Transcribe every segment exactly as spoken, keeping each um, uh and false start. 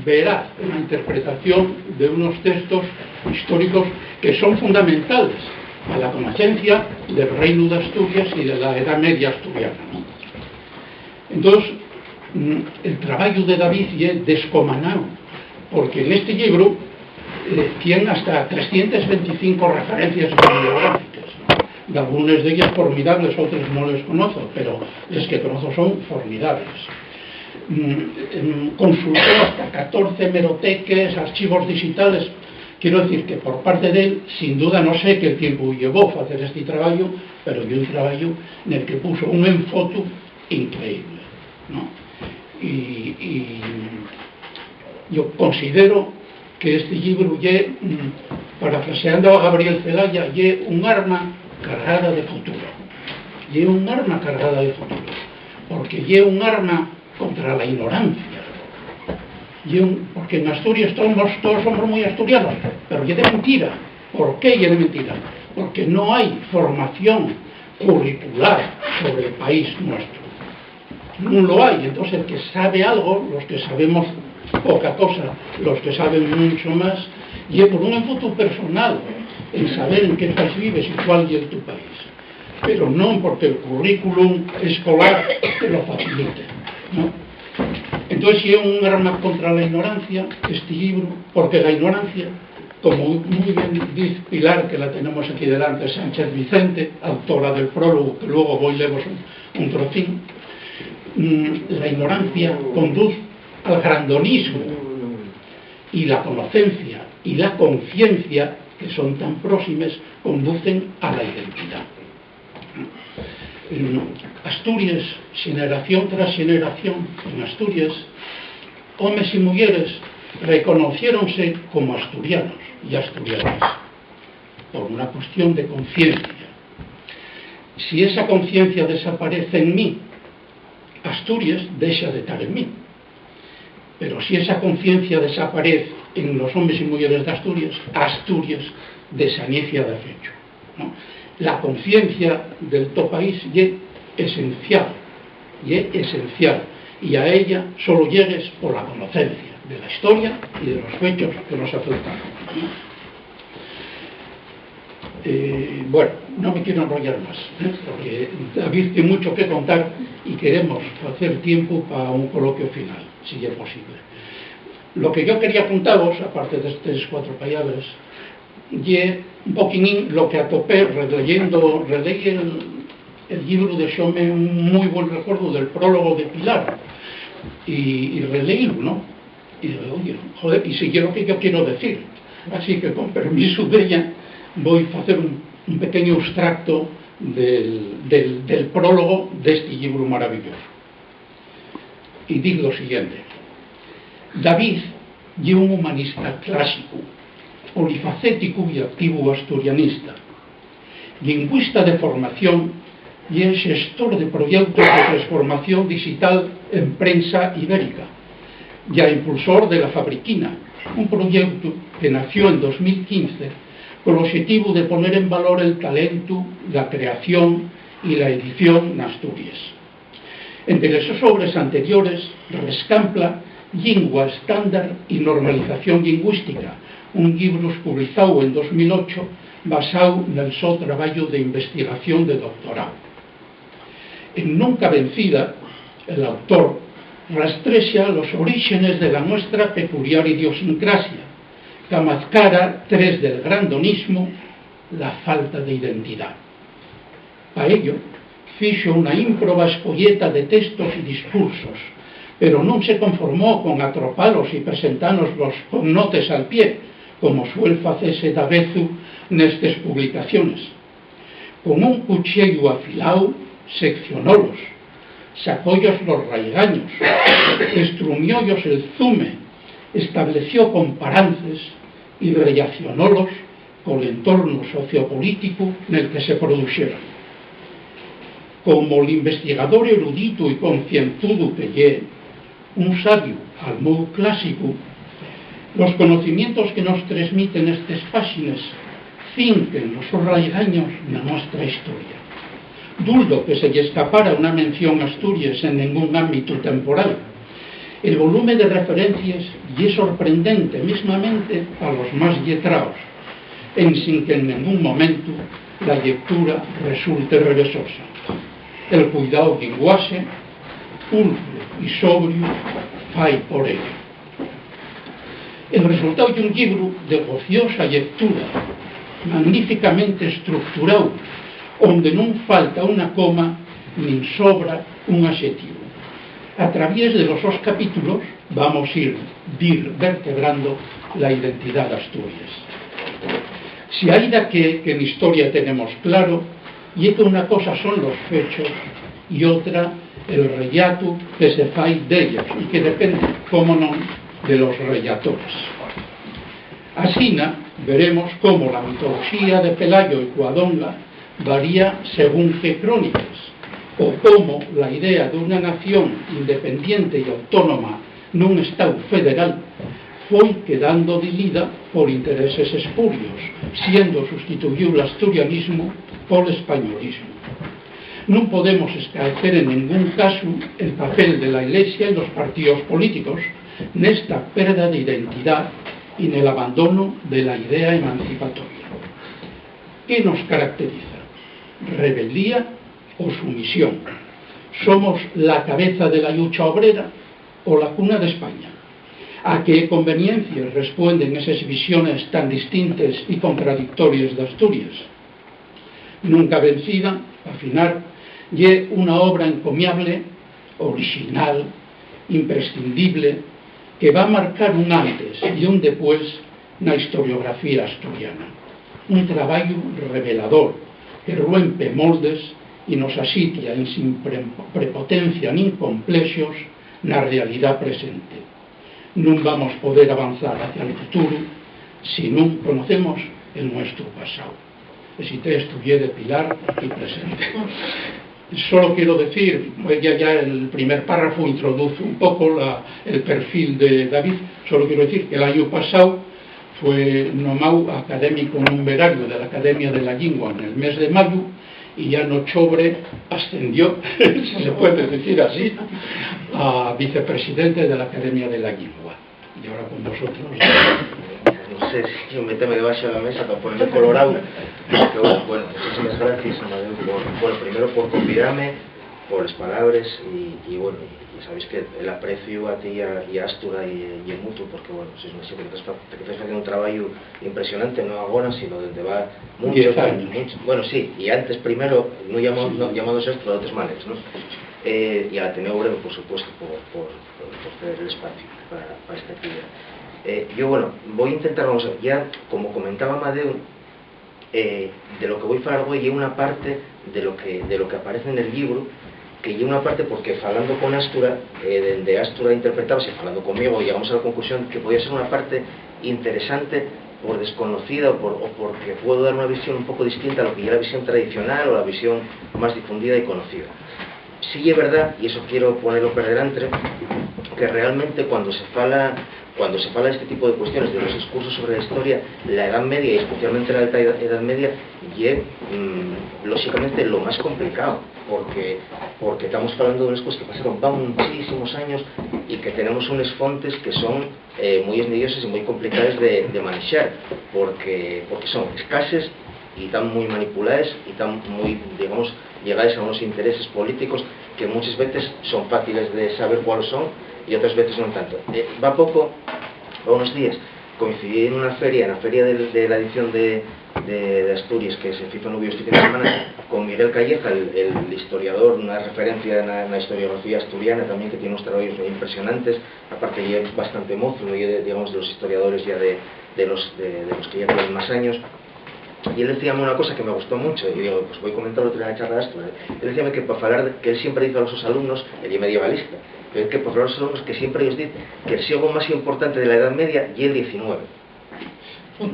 veraz, una interpretación de unos textos históricos que son fundamentales a la conocencia del Reinu d'Asturies y de la Edá Media asturiana, ¿no? Entós, mm, el trabayu de David ye descomanáu, porque nesti llibru, eh, tien hasta trescientas venticinco referencias bibliográfiques, ¿no? Dalgunes d'elles formidables, otres no les conozo, pero les que conozo son formidables. Mm, em, consultó hasta catorce hemeroteques, archivos digitales. Quiero decir que por parte d'él, sin duda, no sé qué tiempo llevó facer esti trabayu, pero ye un trabayu nel que puso un enfotu increíble, ¿no? Y, y yo considero que esti llibru ye, mm, parafraseando a Gabriel Celaya, ye un arma cargada de futuro. Ye un arma cargada de futuro, porque ye un arma contra la ignorancia. Ye un, porque en Asturies todos, todos somos muy asturianos, pero ye de mentira. ¿Por qué ye de mentira? Porque no hay formación curricular sobre el país nuestro. Nun lo hai. Entós, el que sabe algo, los que sabemos poca cosa, los que saben muncho más, ye por un enfotu personal, en saber en qué país vives y cuál ye tu país, pero non porque el currículum escolar te lo facilite, ¿no? Entós, ye un arma contra la ignorancia, esti llibru, porque la ignorancia, como mui bien diz Pilar, que la tenemos aquí delante, Sánchez Vicente, autora del prólogo, que luego voi leros un, un trocín, mm, la ignorancia conduz al grandonismo, y la conocencia y la conciencia, que son tan próximes, conducen a la identidad. En Asturies, xeneración tras xeneración, en Asturies, homes y muyeres reconociéronse como asturianos y asturianas por una cuestión de conciencia. Si esa conciencia desaparece en mí, Asturies dexa de tar en mí. Pero si esa conciencia desaparez en los homes y muyeres d'Asturies, Asturies desañece a defecho, ¿no? La conciencia del to país ye esencial, ye esencial, y a ella solo llegues por la conocencia de la historia y de los fechos que nos afectan, ¿no? Eh, bueno, no me quiero enrollar más, ¿eh? Porque David tiene mucho que contar y queremos hacer tiempo para un coloquio final, si es posible. Lo que yo quería contaros, aparte de estes cuatro pallabres, ye un poquinín lo que atopé releyendo, releí el, el llibru, dexóme un muy buen recuerdo del prólogo de Pilar, y, y releílo, ¿no? Y digo, "Oye, joder, y si ye lo que yo quiero decir". Así que, con permisu d'ella, voi facer un, un pequeño extracto del, del, del prólogo d'esti llibru maravilloso. Y diz lo siguiente: "David ye un humanista clásicu, polifacéticu y activu asturianista. Lingüista de formación, ye xestor de proyeutos de transformación dixital en Prensa Ibérica, ya impulsor de La Fabriquina, un proyeutu que nació en dos mil quince col oxetivu de poner en valor el talentu, la creación y la edición n'Asturies. Ente les sos obres anteriores, rescampla Llingua estándar y normalización llingüística, un llibru espublizáu en dos mil ocho basáu nel so trabayu d'investigación de doctoráu. En Nunca Vencida, el autor rastrexa los oríxenes de la nuestra peculiar idiosincrasia, qu'amazcara tres del grandonismu, la falta d'identidá. Pa ello, fixo una ímproba escoyeta de textos y discursos, pero nun se conformó con atropalos y presentanoslos con notes al pie, como suel facese davezu nestes publicaciones. Con un cuchiellu afiláu, seccionólos, sacóyos los raigaños, estrumióyos el zume, estableció comparances y rellacionólos col entornu sociopolíticu nel que se produxeron. Como l'investigador eruditu y concienzudu que ye, un sabiu al mou clásicu, los conocimientos que nos tresmiten estes páxines finquen los sos raigaños na nuestra historia. Duldo que se lle escapara una mención a Asturies en nengún ámbitu temporal, El volume de referencies ye sorprendente mesmamente pa los más lletraos, ensin que en nengún momentu la llectura resulte revesosa. El cuidáu del llienguaxe, pulcru y sobriu, fai por ello. El resultáu ye un llibru de gociosa llectura, magníficamente estructuráu, onde nun falta una coma nin sobra un axetivu. A traviés de los sos capítulos vamos ir, dir vertebrando la identidá d'Asturies. Si hai daqué que n'historia tenemos claro, ye que una cosa son los fechos y otra el rellatu que se fai d'ellos y que depende, cómo non, de los rellatores. Asina, veremos cómo la mitoloxía de Pelayo y Cuadonga varía según qué cróniques, o cómo la idea d'una nación independiente y autónoma nun estáu federal foi quedando dilida por intereses espurios, siendo sustituyíu l'asturianismu pol españolismu. Nun podemos escaecer en nengún casu el papel de la Ilesia y los partíos políticos nesta perda d'identidá y nel abandonu de la idea emancipatoria. ¿Qué nos caracteriza? ¿Rebeldía o sumisión? ¿Somos la cabeza de la llucha obrera o la cuna d'España? ¿A qué conveniencies respuenden eses visiones tan distintes y contradictories d'Asturies? Nunca vencida, pa finar, ye una obra encomiable, orixinal, imprescindible, que va marcar un antes y un depués na historiografía asturiana. Un trabayu revelador que ruempe moldes y nos asitia ensin pre-, prepotencia nin complexos na realidá presente. Nun vamos poder avanzar hacia el futuru si nun conocemos el nuestru pasáu. Esi testu ye de Pilar, aquí presente. Solo quiero decir, ya, ya el primer párrafo introduce un poco la, el perfil de David, solo quiero decir que el año pasado fue nomáu académico numerario de la Academia de la Llingua en el mes de mayu y ya n'ochobre ascendió, si se puede decir así, a vicepresidente de la Academia de la Llingua. Y ahora con vosotros. No sé si yo méteme debaxo de la mesa pa poneme colorao. Pero, bueno, muchísimas gracias, Amadeu, por, bueno, primero por convidame, por les palabres, y, y, bueno, y, y sabéis que el aprecio a ti y a, y a Astura y, y mutuo, porque, bueno, sois una xente que ta fa-, que ta faciendo un trabayu impresionante, no agora, sino dende va mucho, Diez años. Mucho, bueno, sí, y antes, primero, no llamo-, Sí. No, llamados Astura de otras maneras, ¿no? Eh, y al Ateneo Obrero, por supuesto, por, por, por, por hacer el espacio para, para esta actividad. Eh, yo, bueno, voy a intentar, vamos a, ya, como comentaba Amadeu, eh, de lo que voy a falar hoy ye una parte de lo que, de lo que aparece en el libro, que ye una parte porque falando con Astura, eh, de, de Astura interpretábase, falando conmigo, llegamos a la conclusión que podía ser una parte interesante por desconocida o, por, o porque puedo dar una visión un poco distinta a lo que ya la visión tradicional o la visión más difundida y conocida. Sí ye verdá, y eso quiero ponelo per delantre, que realmente cuando se fala, cuando se fala de este tipo de cuestiones, de los discursos sobre la historia, la Edad Media, y especialmente la Alta Edad, Edad Media, ye, mm, lóxicamente lo más complicao, porque, porque tamos falando d'unes coses que pasaron va muchísimos años y que tenemos unes fontes que son eh, mui esnidioses y mui complicaes de, de manexar, porque, porque son escases y tán mui manipulaes y tán mui, digamos, llegaes a unos intereses políticos que muchas veces son fáciles de saber cuáles son y otras veces no tanto. Eh, va poco, va unos días, coincidí en una feria, en la feria del, de la edición de, de, de Asturias, que se fizo en Ubiu este fin de semana, con Miguel Calleja, el, el historiador, una referencia en la, en la historiografía asturiana también, que tiene unos trabajos impresionantes, aparte, ye bastante mozo, no ye, de, digamos, de los historiadores ya de, de los, de, de los que ya tienen más años. Y él decíame una cosa que me gustó mucho, y digo, pues voy a comentarlo en la charla de Astura. Él decíame que pa falar de, que él siempre dice a los sus alumnos, él ye medievalista, pero que pa falar a los alumnos que siempre ellos dicen que el sieglo más importante de la Edad Media ye el diecinueve.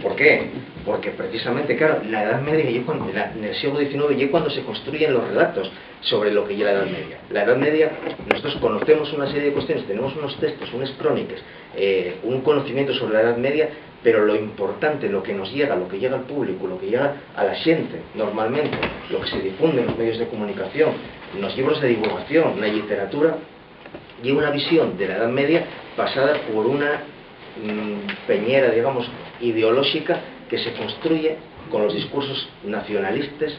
¿Por qué? Porque precisamente, claro, la Edad Media ye cuando, la, en el siglo diecinueve ye cuando se construyen los relatos sobre lo que ye la Edad Media. La Edad Media, nosotros conocemos una serie de cuestiones, tenemos unos textos, unas crónicas, eh, un conocimiento sobre la Edad Media, pero lo importante, lo que nos llega, lo que llega al público, lo que llega a la xente normalmente, lo que se difunde en los medios de comunicación, en los libros de divulgación, en la literatura, Ye una visión de la Edá Media pasada por una, mm, peñera, digamos, ideolóxica que se construye con los discursos nacionalistes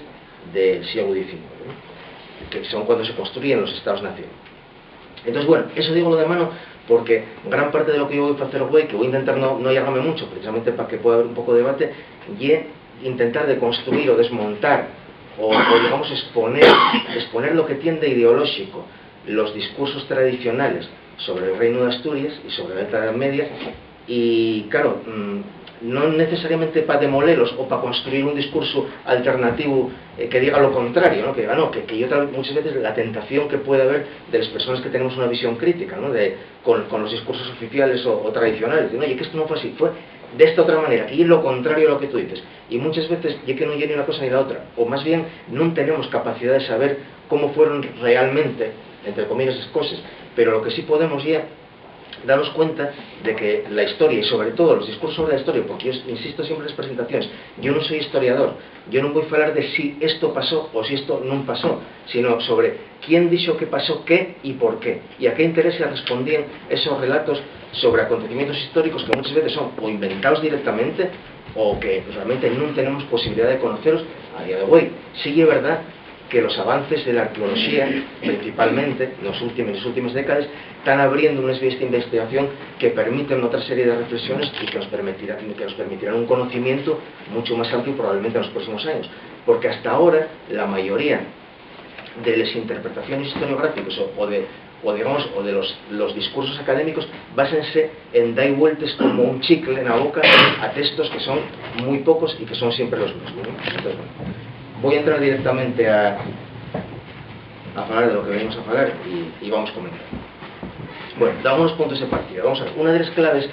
del sieglu diecinueve, ¿no? Que son cuando se construyen los estados-nación. Entonces, bueno, eso digo lo de mano porque gran parte de lo que yo voi facer güei, que voi intentar no, no allargame mucho, precisamente pa que pueda haber un poco de debate, ye intentar de construir o desmontar o, o, digamos, exponer, exponer lo que tien de ideolóxico los discursos tradicionales sobre el Reinu d'Asturies y sobre la Alta Edá Media, y, claro, mm, non necesariamente pa demolelos o pa construir un discursu alternativu, eh, que diga lo contrario, ¿no? Que diga, no, que, que yo tal, muchas veces la tentación que puede haber de las personas que tenemos una visión crítica, ¿no? De, con, con los discursos oficiales o, o tradicionales, de, no, ye que esto no fue así, fue de esta otra manera, que ye lo contrario a lo que tú dices. Y muchas veces ye que no ye ni una cosa ni la otra, o más bien no tenemos capacidad de saber cómo fueron realmente, entre comillas, las cosas. Pero lo que sí podemos ye danos cuenta de que la historia, y sobre todo los discursos sobre la historia, porque yo insisto siempre en las presentaciones, yo no soy historiador, yo no voy a hablar de si esto pasó o si esto no pasó, sino sobre quién dijo que pasó qué y por qué, y a qué intereses respondían esos relatos sobre acontecimientos históricos que muchas veces son o inventados directamente o que realmente no tenemos posibilidad de conocerlos a día de hoy. Sí es verdad que los avances de la arqueología, principalmente en los últimos, en las últimas décadas, están abriendo unas vías de investigación que permiten otra serie de reflexiones y que nos permitirán, que nos permitirán un conocimiento mucho más amplio probablemente en los próximos años. Porque hasta ahora la mayoría de las interpretaciones historiográficas o, o de, o, digamos, o de los, los discursos académicos básense en dar vueltas como un chicle en la boca a textos que son muy pocos y que son siempre los mismos, ¿no? Entonces, bueno, voy a entrar directamente a, a hablar de lo que venimos a hablar y, y vamos a comentar. Bueno, damos unos puntos de partida. Vamos a ver, una de las claves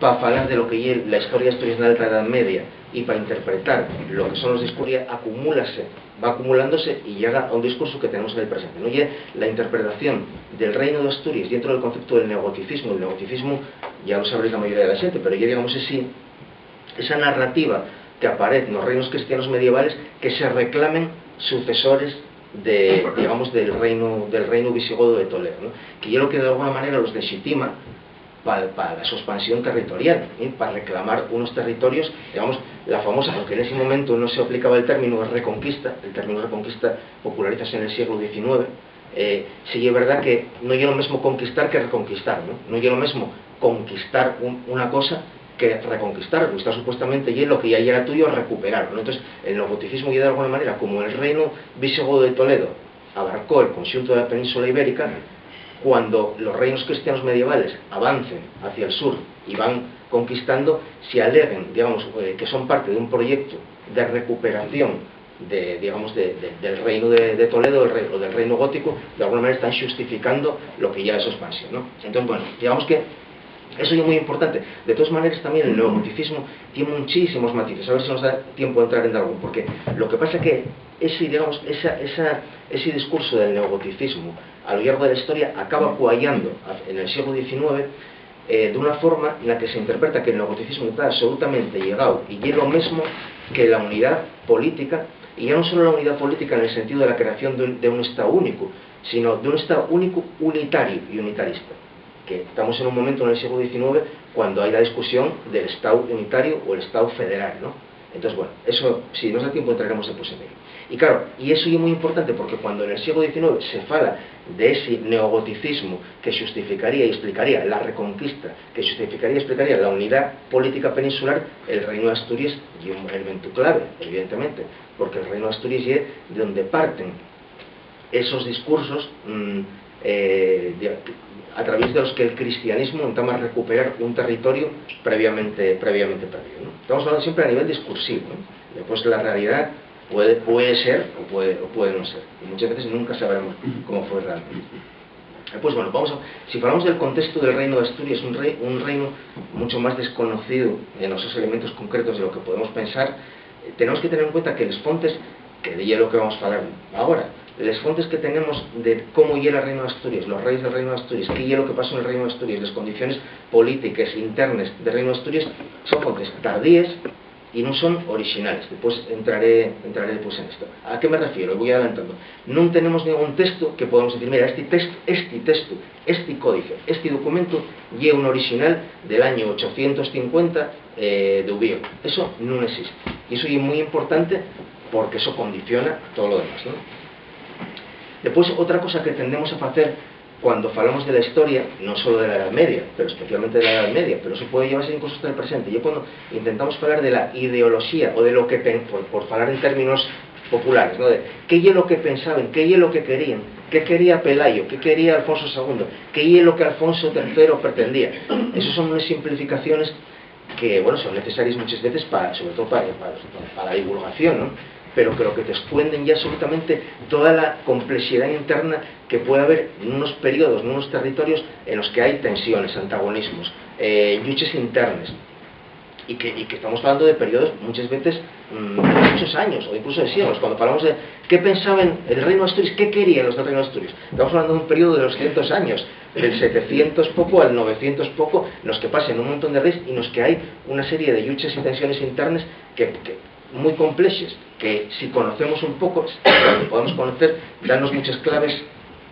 pa falar de lo que ye la historia de Asturias na Alta Edad Media y pa interpretar lo que son los discursos, acumúlase, va acumulándose y llega a un discurso que tenemos en el presente, ¿no? Ye la interpretación del Reino de Asturias dentro del concepto del neogoticismo. El neogoticismo, ya lo sabréis la mayoría de la gente, pero ye, digamos así, esa narrativa que aparece en los reinos cristianos medievales que se reclamen sucesores de, digamos, del reino, del reino visigodo de Toledo, ¿no? Que ye lo que de alguna manera los legitima pa, pa la so expansión territorial, ¿eh? Pa reclamar unos territorios, digamos, la famosa, aunque en ese momento no se aplicaba el término reconquista, el término reconquista popularízase en el siglo diecinueve, eh, sí ye verdad que no ye lo mesmo conquistar que reconquistar, ¿no? No ye lo mesmo conquistar un, una cosa que reconquistar, reconquistar supuestamente ye lo que ya era tuyo recuperar, ¿no? Entonces, el neogoticismo ye de alguna manera como el reino visigodo de Toledo abarcó el conxunto de la península ibérica, cuando los reinos cristianos medievales avancen hacia el sur y van conquistando, se aleguen, digamos, eh, que son parte de un proyecto de recuperación de, digamos, de, de, del reino de, de Toledo, del rei-, o del reino gótico, de alguna manera están justificando lo que ya es su expansión, ¿no? Entonces, bueno, digamos que eso es muy importante. De todas maneras, también el neogoticismo tiene muchísimos matices. A ver si nos da tiempo de entrar en algún, porque lo que pasa que ese, digamos, esa, esa, ese discurso del neogoticismo a lo largo de la historia acaba cuayando a, en el siglo diecinueve, eh, de una forma en la que se interpreta que el neogoticismo está absolutamente llegado y es lo mismo que la unidad política, y ya no solo la unidad política en el sentido de la creación de un, de un Estado único, sino de un Estado único, unitario y unitarista. Que estamos en un momento en el siglo diecinueve cuando hay la discusión del Estado unitario o el Estado federal, ¿no? Entonces, bueno, eso, si nos da tiempo, entraremos después en ello. Y claro, y eso es muy importante porque cuando en el siglo diecinueve se fala de ese neogoticismo que justificaría y explicaría la reconquista, que justificaría y explicaría la unidad política peninsular, el Reino de Asturias es un elemento clave, evidentemente, porque el Reino de Asturias es de donde parten esos discursos, mm, eh, de, a través de los que el cristianismo intentaba recuperar un territorio previamente, previamente perdido, ¿no? Estamos hablando siempre a nivel discursivo, ¿no? Después la realidad puede, puede ser o puede, o puede no ser. Y muchas veces nunca sabremos cómo fue realmente. Eh, Pues bueno, vamos a, si hablamos del contexto del Reino de Asturias, un, rei, un reino mucho más desconocido en esos elementos concretos de lo que podemos pensar, eh, tenemos que tener en cuenta que las fuentes, que de lo que vamos a hablar ahora, las fuentes que tenemos de cómo llega el Reino de Asturias, los reyes del Reino de Asturias, qué es lo que pasó en el Reino de Asturias, las condiciones políticas internas del Reino de Asturias, son fuentes tardíes, y nun son orixinales. Después entraré, entraré después en esto. ¿A qué me refiero? Voy adelantando. Nun tenemos ningún texto que podamos decir, mira, este texto, este texto, este códice, este documento ye un orixinal del año ochocientos cincuenta, eh, de Ubieu. Eso nun existe. Y eso ye muy importante porque eso condiciona todo lo demás, ¿no? Después, otra cosa que tendemos a facer cuando falamos de la historia, non solo de la Edad Media, pero especialmente de la Edad Media, pero eso puede llevarse incluso hasta el presente. Yo cuando intentamos falar de la ideoloxía o de lo que pen-, por, por falar en términos populares, ¿no? De qué ye lo que pensaban, qué ye lo que querían, qué quería Pelayo, qué quería Alfonso segundo, qué ye lo que Alfonso tercero pretendía. Esas son unas simplificaciones que, bueno, son necesarias muchas veces pa, sobre todo pa, pa, pa la divulgación, ¿no? Pero creo que te escuenden ya absolutamente toda la complexidad interna que puede haber en unos periodos, en unos territorios en los que hay tensiones, antagonismos, eh, lluches internes. Y que, y que estamos hablando de periodos muchas veces, mm, de muchos años o incluso de siglos. Cuando hablamos de qué pensaban el Reino de Asturias, qué querían los del Reino de Asturias, estamos hablando de un periodo de doscientos años, del setecientos poco al novecientos poco, nos que pasen un montón de reyes y nos que hay una serie de lluches y tensiones internas que, que muy complexes, que si conocemos un poco, podemos conocer, darnos muchas claves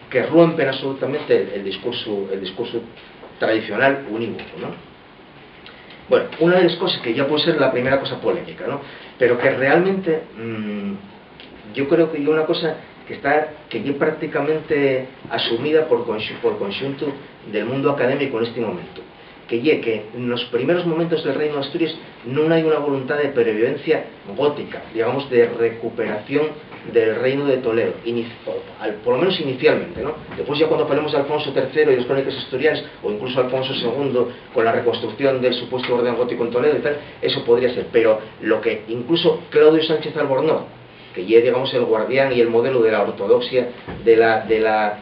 que rompen absolutamente el, el discurso, el discurso tradicional unívoco, ¿no? Bueno, una de las cosas que ya puede ser la primera cosa polémica, ¿no? Pero que realmente, mm, yo creo que hay una cosa que está, que ya prácticamente asumida por conxu-, por conxunto del mundo académico en este momento, que ye que en los primeros momentos del Reino de Asturias no hay una voluntad de pervivencia gótica, digamos, de recuperación del Reino de Toledo, ini-, al, por lo menos inicialmente, ¿no? Después ya cuando hablemos de Alfonso tercero y las crónicas asturianas, o incluso Alfonso segundo, con la reconstrucción del supuesto orden gótico en Toledo y tal, eso podría ser. Pero lo que incluso Claudio Sánchez Albornoz, que ye, digamos, el guardián y el modelo de la ortodoxia de la, de la,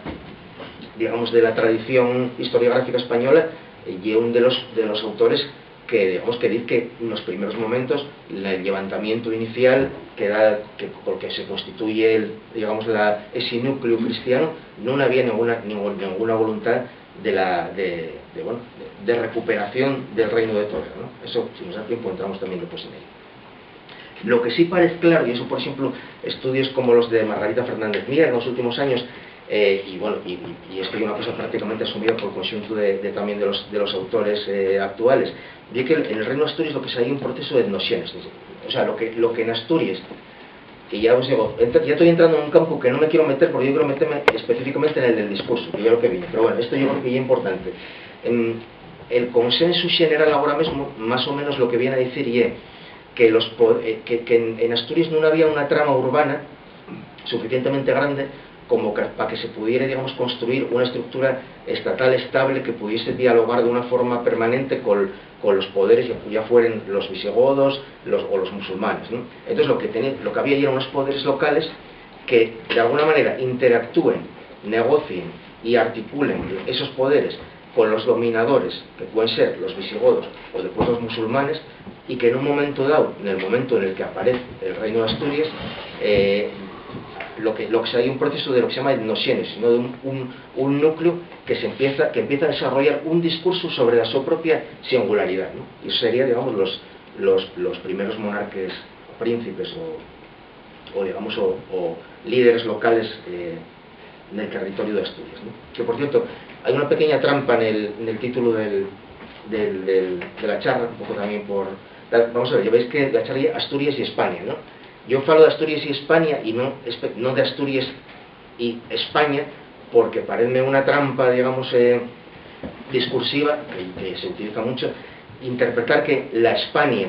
digamos, de la tradición historiográfica española, eh, ye un de los, de los autores que, digamos, que diz que en los primeros momentos el levantamiento inicial que da, que, con que se constituye el, digamos, la, ese núcleo cristiano, no había ninguna, ningún, ninguna voluntad de la, de, de, bueno, de, de recuperación del Reino de Toledo, ¿no? Eso, si nos da tiempo, entramos también después en ello. Lo que sí parece claro, y eso, por ejemplo, estudios como los de Margarita Fernández Mier en los últimos años, eh, y, bueno, y, y, y esto es una cosa prácticamente asumida por el conjunto de, de, también de los, de los autores, eh, actuales, de que en el Reino de Asturias lo que se hay un proceso de etnoxénesis. O sea, lo que, lo que en Asturias, que ya os digo, ent-, ya estoy entrando en un campo que no me quiero meter, porque yo quiero meterme específicamente en el del discurso, que ya lo que viene. Pero bueno, esto yo creo que es importante. En el consenso general ahora mismo, más o menos lo que viene a decir ye que, los po-, eh, que, que en, en Asturias no había una trama urbana suficientemente grande como que, pa que se pudiera, digamos, construir una estructura estatal estable que pudiese dialogar de una forma permanente con, con los poderes, ya, ya fueren los visigodos los, o los musulmanes, ¿no? Entonces, lo que tenía, lo que había eran unos poderes locales que, de alguna manera, interactúen, negocien y articulen esos poderes con los dominadores, que pueden ser los visigodos o después los musulmanes, y que en un momento dado, en el momento en el que aparece el Reino de Asturias, eh, lo que, lo que se hay un proceso de lo que se llama etnoxénesis, ¿no? De un, un, un núcleo que se empieza, que empieza a desarrollar un discurso sobre la su propia singularidad, ¿no? Y eso sería, digamos, los, los, los primeros monarques, príncipes o, o, digamos, o, o líderes locales, eh, del territorio de Asturias, ¿no? Que, por cierto, hay una pequeña trampa en el, en el título del, del, del, de la charla, un poco también por tal. Vamos a ver, ya veis que la charla es Asturias y España, ¿no? Yo falo de Asturias y España y no espe-, no de Asturias y España, porque parece una trampa, digamos, eh, discursiva, que, que se utiliza mucho, interpretar que la España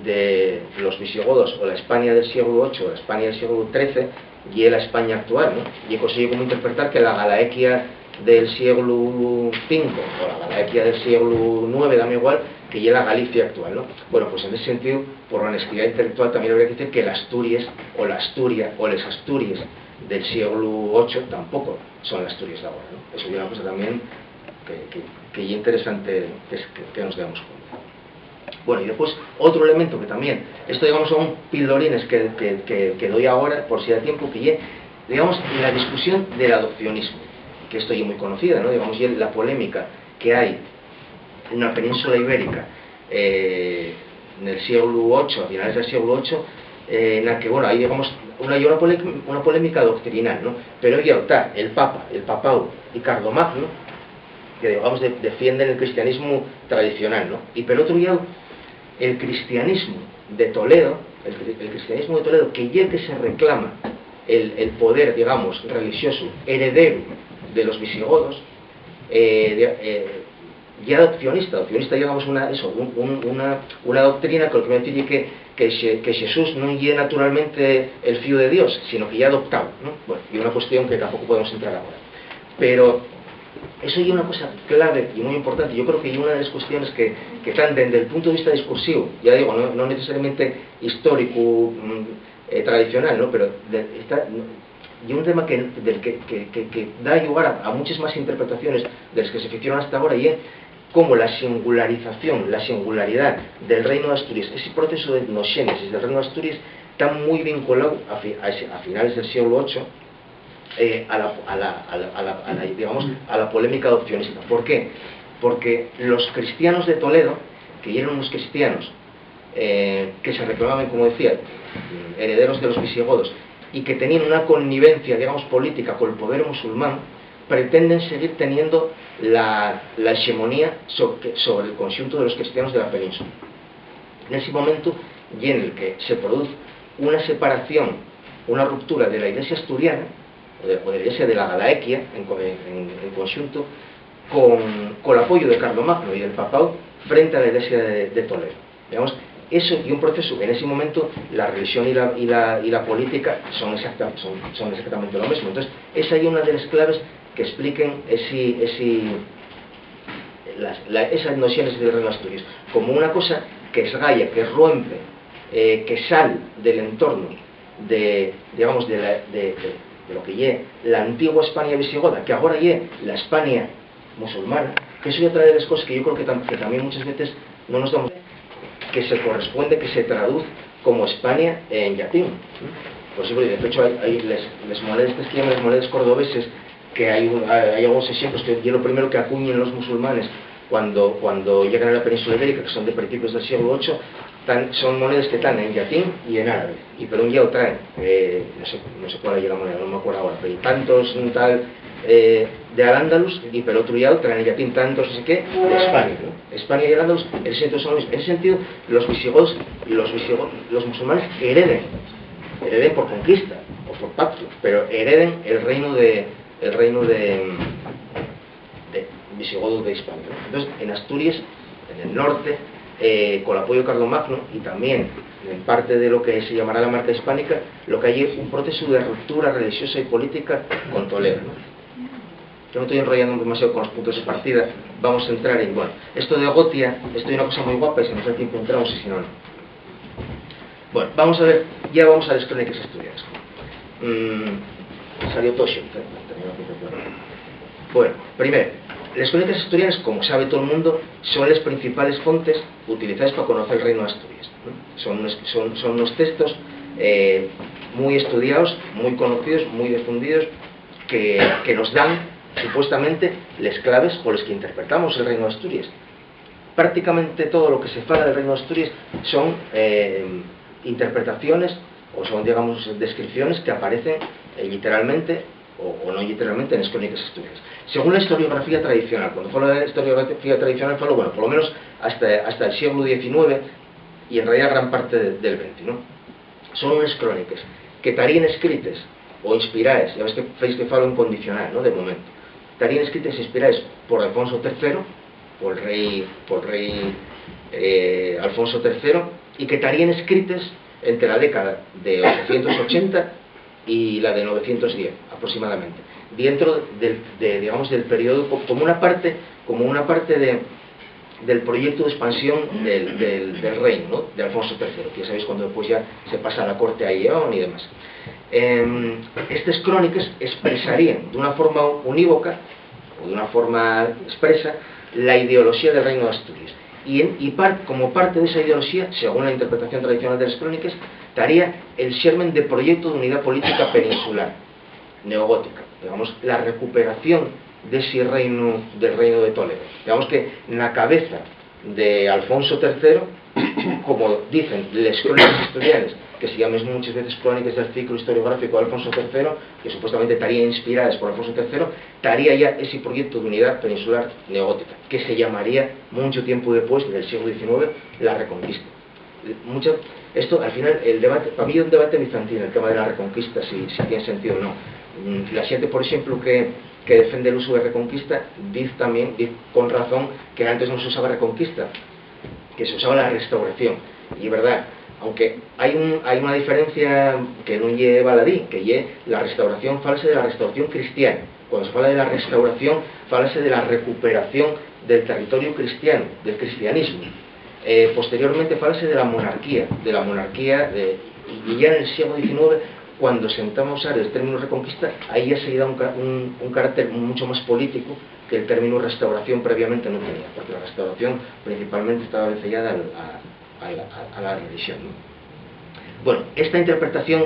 de los visigodos o la España del siglo ocho o la España del siglo trece ye la España actual, ¿no? Y consigue como interpretar que la Galaequia del siglo cinco o la Galaequia del siglo nueve, dame igual, que ye la Galicia actual, ¿no? Bueno, pues en ese sentido, por honestidad intelectual, también habría que decir que la Asturias o la Asturia o les Asturies del siglo ocho tampoco son la Asturias de ahora, ¿no? Eso ya es una cosa también que, que, que ye interesante que, que, que nos demos cuenta. Bueno, y después otro elemento que también, esto, digamos, son pildorines que, que, que, que doy ahora, por si da tiempo, que ye, digamos, la discusión del adopcionismo, que esto ye muy conocida, ¿no? Digamos, y la polémica que hay en la península ibérica, eh, nel sieglu ocho, a finales del sieglu ocho, eh, na que, bueno, hai, digamos, una, una, pole-, una polémica doctrinal, ¿no? Pero ya ta el Papa, el Papau y Carlomagno, que, digamos, de-, defienden el cristianismo tradicional, ¿no? Y por otro lado, el cristianismo de Toledo, el, cri-, el cristianismo de Toledo, que ye el que se reclama el, el poder, digamos, religioso heredero de los visigodos, eh, de, eh, ya adopcionista, adopcionista, digamos, una, eso, un, un, una, una doctrina que lo que me dice que, que, Xe-, que Jesús no ye naturalmente el fiu de Dios, sino que ya adoptado, ¿no? Bueno, y una cuestión que tampoco podemos entrar ahora. Pero eso ye una cosa clave y muy importante. Yo creo que ye una de las cuestiones que, que están desde el punto de vista discursivo, ya digo, no, no necesariamente histórico, mm, eh, tradicional, ¿no? Pero de, esta, y un tema que, del que, que, que, que da llugar a, a muchas más interpretaciones de las que se hicieron hasta ahora, y es cómo la singularización, la singularidad del Reino de Asturias, ese proceso de etnoxénesis del Reino de Asturias, está muy vinculado a, fi-, a, ese, a finales del siglo ocho, eh, a la, a la, a la, a la, a la, digamos, a la polémica adopcionista. ¿Por qué? Porque los cristianos de Toledo, que eran unos cristianos, eh, que se reclamaban, como decía, herederos de los visigodos, y que tenían una connivencia, digamos, política con el poder musulmán, pretenden seguir teniendo la, la hegemonía so-, que, sobre el conjunto de los cristianos de la península. En ese momento, y en el que se produce una separación, una ruptura de la Iglesia asturiana, o de, o de la Iglesia de la Galaequia en co-, en, en conjunto, con, con el apoyo de Carlomagno y del Papau frente a la Iglesia de, de Toledo. Digamos, eso y un proceso, en ese momento, la religión y la, y la, y la política son, exacta-, son, son exactamente lo mismo. Entonces, esa es una de las claves que expliquen ese, ese, las, la, esa etnoxénesis del Reino de Asturias, como una cosa que esgaya, que rompe, eh, que sal del entorno de, digamos, de, la, de, de, de lo que ye la antigua España visigoda, que agora ye la España musulmana, que eso ye otra de las cosas que yo creo que, tam-, que también muchas veces no nos damos, que se corresponde, que se traduce como España en llatín. Por eso, de hecho, hay, hay les, les monedes, que se llaman les monedes cordobeses, que hay un, hay, hay algunos ejemplos, que ye lo primero que acuñen los musulmanes cuando, cuando llegan a la península ibérica, que son de principios del siglo ocho, tan, son monedes que están en llatín y en árabe. Y por un llau traen, eh, no sé, no sé cuál es la moneda, no me acuerdo ahora, pero tantos, un tal, eh, de Al-Ándalus, y por otro llau traen en llatín tantos, no sé qué, de España, ¿no? España y Al-Ándalus, en ese sentido son lo mismo. En ese sentido, los visigodos, los visigodos, los musulmanes hereden, hereden por conquista o por pacto, pero hereden el reino de, el reino de, de visigodo de Hispania, ¿no? Entonces, en Asturias, en el norte, eh, con el apoyo de Carlomagno y también en parte de lo que se llamará la marca hispánica, lo que hay es un proceso de ruptura religiosa y política con Toledo, ¿no? Yo me estoy enrollando demasiado con los puntos de partida. Vamos a entrar en, bueno, esto de Gotia, esto es una cosa muy guapa y si nos da tiempo entramos y si no, no. Bueno, vamos a ver, ya vamos a les cróniques asturianes. Mm, salió todo xunto, eh, tenía una aplicación. Bueno, primero, les cróniques asturianes, como sabe todo el mundo, son les principales fontes utilizadas para conocer el Reino de Asturias, ¿no? Son unos, son, son unos textos, eh, muy estudiados, muy conocidos, muy difundidos, que, que nos dan, supuestamente, les claves con les que interpretamos el Reino de Asturias. Prácticamente todo lo que se fala del Reino de Asturias son, eh, interpretaciones o son, digamos, descripciones que aparecen, eh, literalmente o, o no literalmente en les cróniques asturianes. Según la historiografía tradicional, cuando falo de la historiografía tradicional, falo, bueno, por lo menos hasta, hasta el siglo diecinueve y en realidad gran parte de, del venti, ¿no? Son unes cróniques que taríen escrites o inspiraes, ya ves que fais que falo en condicional, ¿no? De momento. Taríen escrites e inspiraes por Alfonso tercero, por rei, por rei, eh, Alfonso tercero, y que taríen escrites entre la década de ochocientos ochenta y la de novecientos diez, aproximadamente, dentro del, de, digamos, del periodo co-, como una parte, como una parte de, del proyecto de expansión del, del, del reino, ¿no? De Alfonso tercero, que ya sabéis cuando después ya se pasa a la corte a Lleón y demás. Em, estes cróniques expresarían de una forma unívoca o de una forma expresa la ideoloxía del Reino de Asturias. Y, en, y par-, como parte de esa ideoloxía, según la interpretación tradicional de les cróniques, taría el xermen de proyecto de unidá política peninsular, neogótica, digamos, la recuperación de ese reino, del reino de Toledo. Digamos que na cabeza de Alfonso tercero, como dicen les cróniques asturianes, que se llamen muchas veces crónicas del ciclo historiográfico de Alfonso tercero, que supuestamente estarían inspiradas por Alfonso tercero, estaría ya ese proyecto de unidad peninsular neogótica, que se llamaría, mucho tiempo después, en el siglo diecinueve, la Reconquista. Mucho, esto, al final, el debate, para mí es un debate bizantino, el tema de la Reconquista, si, si tiene sentido o no. Mm, la gente, por ejemplo, que, que defiende el uso de Reconquista, dice también, dice con razón, que antes no se usaba Reconquista, que se usaba la Restauración. Y es verdad, aunque hay, un, hay una diferencia que no lleva la di, que ye la restauración falsa de la restauración cristiana. Cuando se habla de la restauración, fálase de la recuperación del territorio cristiano, del cristianismo. Eh, posteriormente, fálase de la monarquía, de la monarquía, de, y ya en el siglo diecinueve, cuando se entama a usar el término Reconquista, ahí ya se le da un, un, un carácter mucho más político que el término restauración previamente no tenía, porque la restauración principalmente estaba vencellada a, a, a, la religión, ¿no? Bueno, esta interpretación,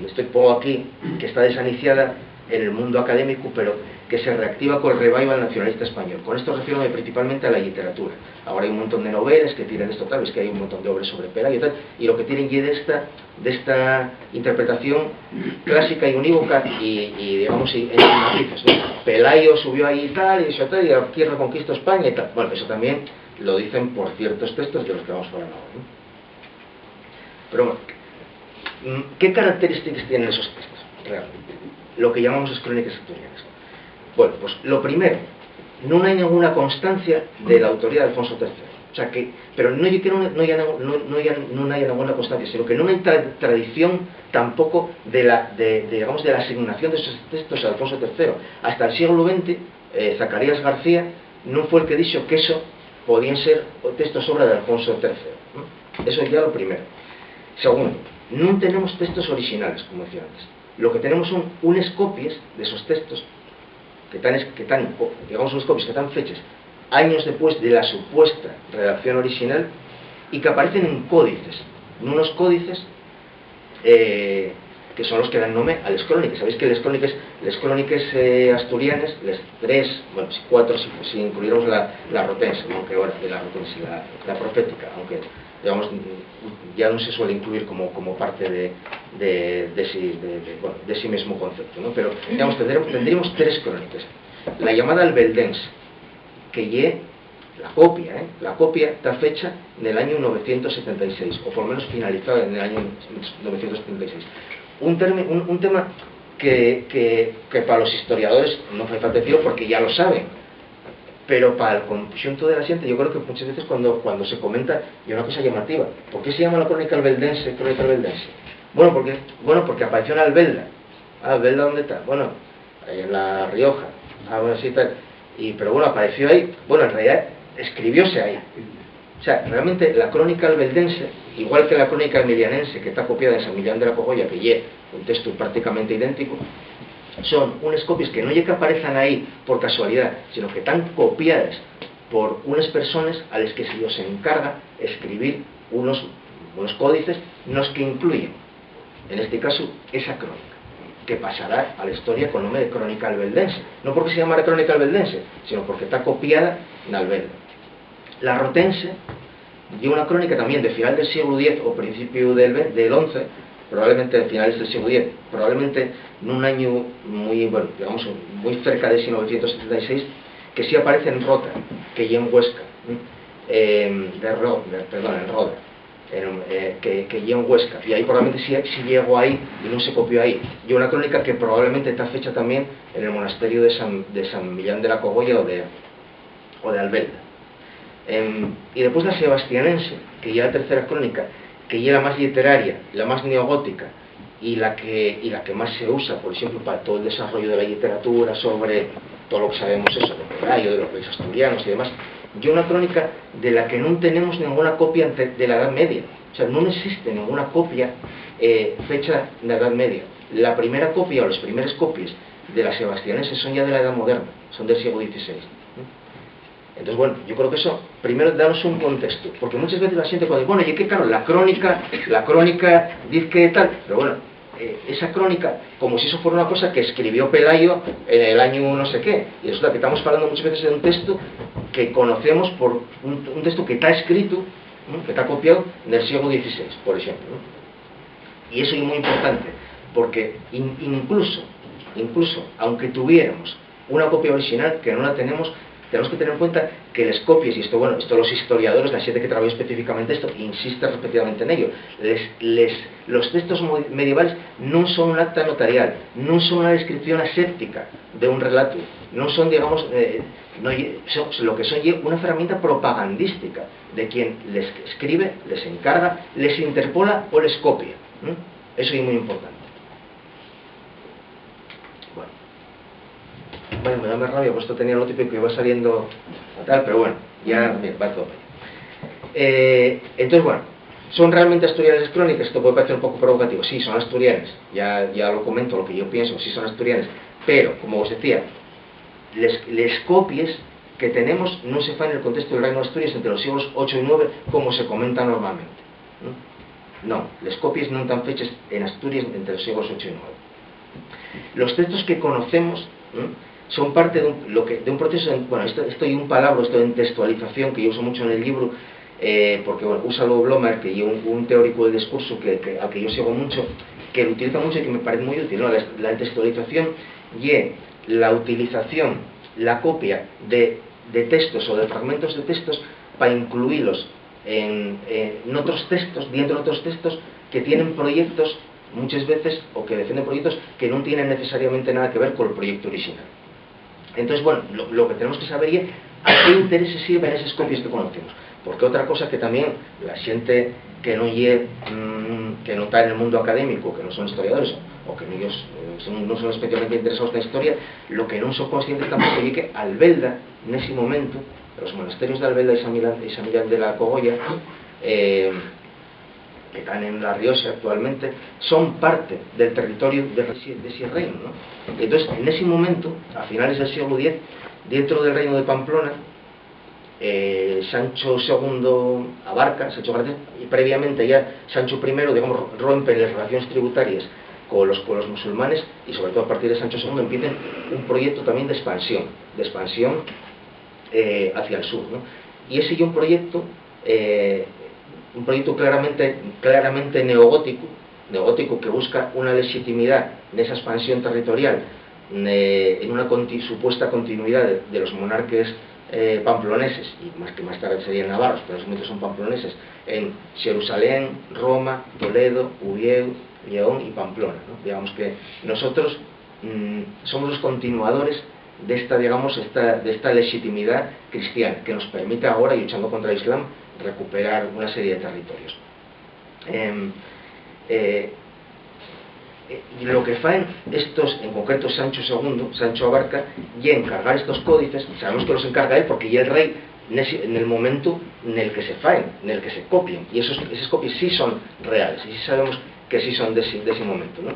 estoy pongo aquí, que está desaniciada en el mundo académico, pero que se reactiva con el revival nacionalista español. Con esto refiero principalmente a la literatura. Ahora hay un montón de novelas que tienen esto, tal, es que hay un montón de obras sobre Pelayo y tal, y lo que tienen y de esta, de esta interpretación clásica y unívoca y, y digamos, y, en matices, ¿no? Pelayo subió ahí y tal, y eso tal, y aquí reconquistó España y tal. Bueno, eso también lo dicen por ciertos textos de los que vamos a hablar ahora, ¿no? Pero bueno, mm, ¿qué características tienen esos textos realmente? Lo que llamamos las crónicas asturianas. Bueno, pues lo primero, no hay ninguna constancia de la autoría de Alfonso tercero. O sea que, pero no es que no, no, haya, no, no, haya, no haya ninguna constancia, sino que no hay tra tradición tampoco de la, de, de, digamos, de la asignación de esos textos a Alfonso tercero. Hasta el siglo veinte, eh, Zacarías García no fue el que dijo que eso podían ser textos obra de Alfonso tercero. Eso ya lo primero. Segundo, no tenemos textos originales, como decía antes. Lo que tenemos son unas copias de esos textos que están, que están, digamos, unas copias que están fechas años después de la supuesta redacción original y que aparecen en códices, en unos códices eh, que son los que dan nombre a las crónicas. Sabéis que las crónicas, las crónicas eh, asturianas, las tres, bueno, cuatro si, si incluimos la, la rotense, aunque ahora de la rotense, la, la profética, aunque digamos, ya no se suele incluir como, como parte de, de, de, ese, de, de, bueno, de ese mismo concepto, ¿no? Pero digamos, tendremos, tendríamos tres crónicas. La llamada albeldense, que ye la copia, ¿eh? La copia está fecha en el año novecientos setenta y seis, o por lo menos finalizada en el año novecientos setenta y seis. Un, un, un tema que, que, que, para los historiadores no hace falta decirlo porque ya lo saben, pero para el conjunto de la gente yo creo que muchas veces cuando, cuando se comenta es una cosa llamativa. ¿Por qué se llama la crónica albeldense, crónica albeldense? Bueno, porque, bueno, porque apareció en Albelda. Ah, ¿Albelda dónde está? Bueno, ahí en La Rioja. Ah, bueno, sí, tal. Y, pero bueno, apareció ahí, bueno, en realidad escribióse ahí. O sea, realmente la crónica albeldense, igual que la crónica emilianense, que está copiada en San Millán de la Cogolla, que ye un texto prácticamente idéntico, son unas copias que no ye que aparezan ahí por casualidad, sino que están copiadas por unas personas a las que se les encarga escribir unos, unos códices nos que incluyen en este caso, esa crónica, que pasará a la historia con nombre de Crónica Albeldense. No porque se llamara Crónica Albeldense, sino porque está copiada en Albelda. La Rotense ye una crónica también de final del siglo diez o principio del, del once, probablemente de finales del siglo diez, probablemente en un año muy, bueno, digamos, muy cerca de ese novecientos setenta y seis, que sí aparece en Rota, que ye en Huesca, eh, de Ro, de, perdón, en Roda. En, eh, que, que ye en Huesca, y ahí probablemente sí, sí llegó ahí y no se copió ahí. Y una crónica que probablemente está fecha también en el monasterio de San, de San Millán de la Cogolla o de, o de Albelda. Em, y después la sebastianense, que ya la tercera crónica, que ya la más literaria, la más neogótica, y la que, y la que más se usa, por ejemplo, para todo el desarrollo de la literatura sobre todo lo que sabemos eso, de Pelayo, de los reyes asturianos y demás, ye una crónica de la que no tenemos ninguna copia de la Edad Media. O sea, no existe ninguna copia eh, fecha de la Edad Media. La primera copia o las primeras copias de la sebastianense son ya de la Edad Moderna, son del siglo dieciséis. Entonces, bueno, yo creo que eso, primero, daros un contexto, porque muchas veces la gente cuando dice, bueno, y que claro, la crónica, la crónica dice que tal, pero bueno, eh, esa crónica como si eso fuera una cosa que escribió Pelayo en el año no sé qué. Y resulta que estamos hablando muchas veces de un texto que conocemos por un, un texto que está escrito, ¿no? Que está copiado del siglo dieciséis, por ejemplo, ¿no? Y eso es muy importante, porque in, incluso, incluso aunque tuviéramos una copia original, que no la tenemos, tenemos que tener en cuenta que les copies, y esto, bueno, esto los historiadores, la gente que trabaja específicamente esto, insiste repetidamente en ello, les, les, los textos medievales no son un acta notarial, no son una descripción aséptica de un relato, no son, digamos, eh, no, son, lo que son es una herramienta propagandística de quien les escribe, les encarga, les interpola o les copia. ¿Mm? Eso es muy importante. Bueno. Bueno, me da más rabia, pues esto tenía lo típico que iba saliendo fatal, pero bueno, ya, mira, va todo. Eh, entonces, bueno, ¿son realmente asturianas las crónicas? Esto puede parecer un poco provocativo. Sí, son asturianas, ya, ya lo comento, lo que yo pienso, sí son asturianas, pero, como os decía, les, les copies que tenemos no se fan en el contexto del Reino de Asturias entre los siglos ocho y nueve, como se comenta normalmente. ¿Mm? No, les copies no están fechas en Asturias entre los siglos ocho y nueve. Los textos que conocemos, ¿eh? Son parte de un, lo que, de un proceso, de, bueno, esto, esto es un palabra, esto de textualización que yo uso mucho en el libro, eh, porque, bueno, úsalo Blomer, que es un, un teórico del discurso que, que, al que yo sigo mucho, que lo utiliza mucho y que me parece muy útil, ¿no? La, la textualización y la utilización, la copia de, de textos o de fragmentos de textos para incluirlos en, en otros textos, dentro de otros textos que tienen proyectos muchas veces, o que defienden proyectos que no tienen necesariamente nada que ver con el proyecto original. Entonces, bueno, lo, lo que tenemos que saber es a qué intereses sirven esas copias que conocemos. Porque otra cosa que también la gente que no lle, mm, que no está en el mundo académico, que no son historiadores, o que no, ellos, eh, son, no son especialmente interesados en la historia, lo que no son conscientes tampoco es que Albelda, en ese momento, los monasterios de Albelda y San Millán, y San Millán de la Cogolla, eh, que están en La Rioxa actualmente, son parte del territorio de, de ese reino, ¿no? Y entonces, en ese momento, a finales del siglo diez, dentro del reino de Pamplona, eh, Sancho segundo Abarca, Sancho García, y previamente ya Sancho primero, digamos, ro-, rompen las relaciones tributarias con los, con los musulmanes, y sobre todo a partir de Sancho segundo empiezan un proyecto también de expansión, de expansión, eh, hacia el sur, ¿no? Y ese es un proyecto, eh, un proyecto claramente, claramente neogótico, neogótico que busca una legitimidad en esa expansión territorial, ne-, en una conti-, supuesta continuidad de, de los monarques, eh, pamploneses, y más que más tarde serían navarros, pero en ese momento son pamploneses, en Jerusalén, Roma, Toledo, Uvieu, Lleón y Pamplona, ¿no? Digamos que nosotros, mm, somos los continuadores de esta, digamos, esta, de esta legitimidad cristiana que nos permite ahora, luchando contra el Islam, recuperar una serie de territorios. Em, eh, eh, lo que faen estos, en concreto Sancho segundo, Sancho Abarca, y encargar estos códices, sabemos que los encarga él porque y el rey nesi-, en el momento en el que se faen, en el que se copian, y esos, esas copias sí son reales, y sí sabemos que sí son de ese, de ese momento, ¿no?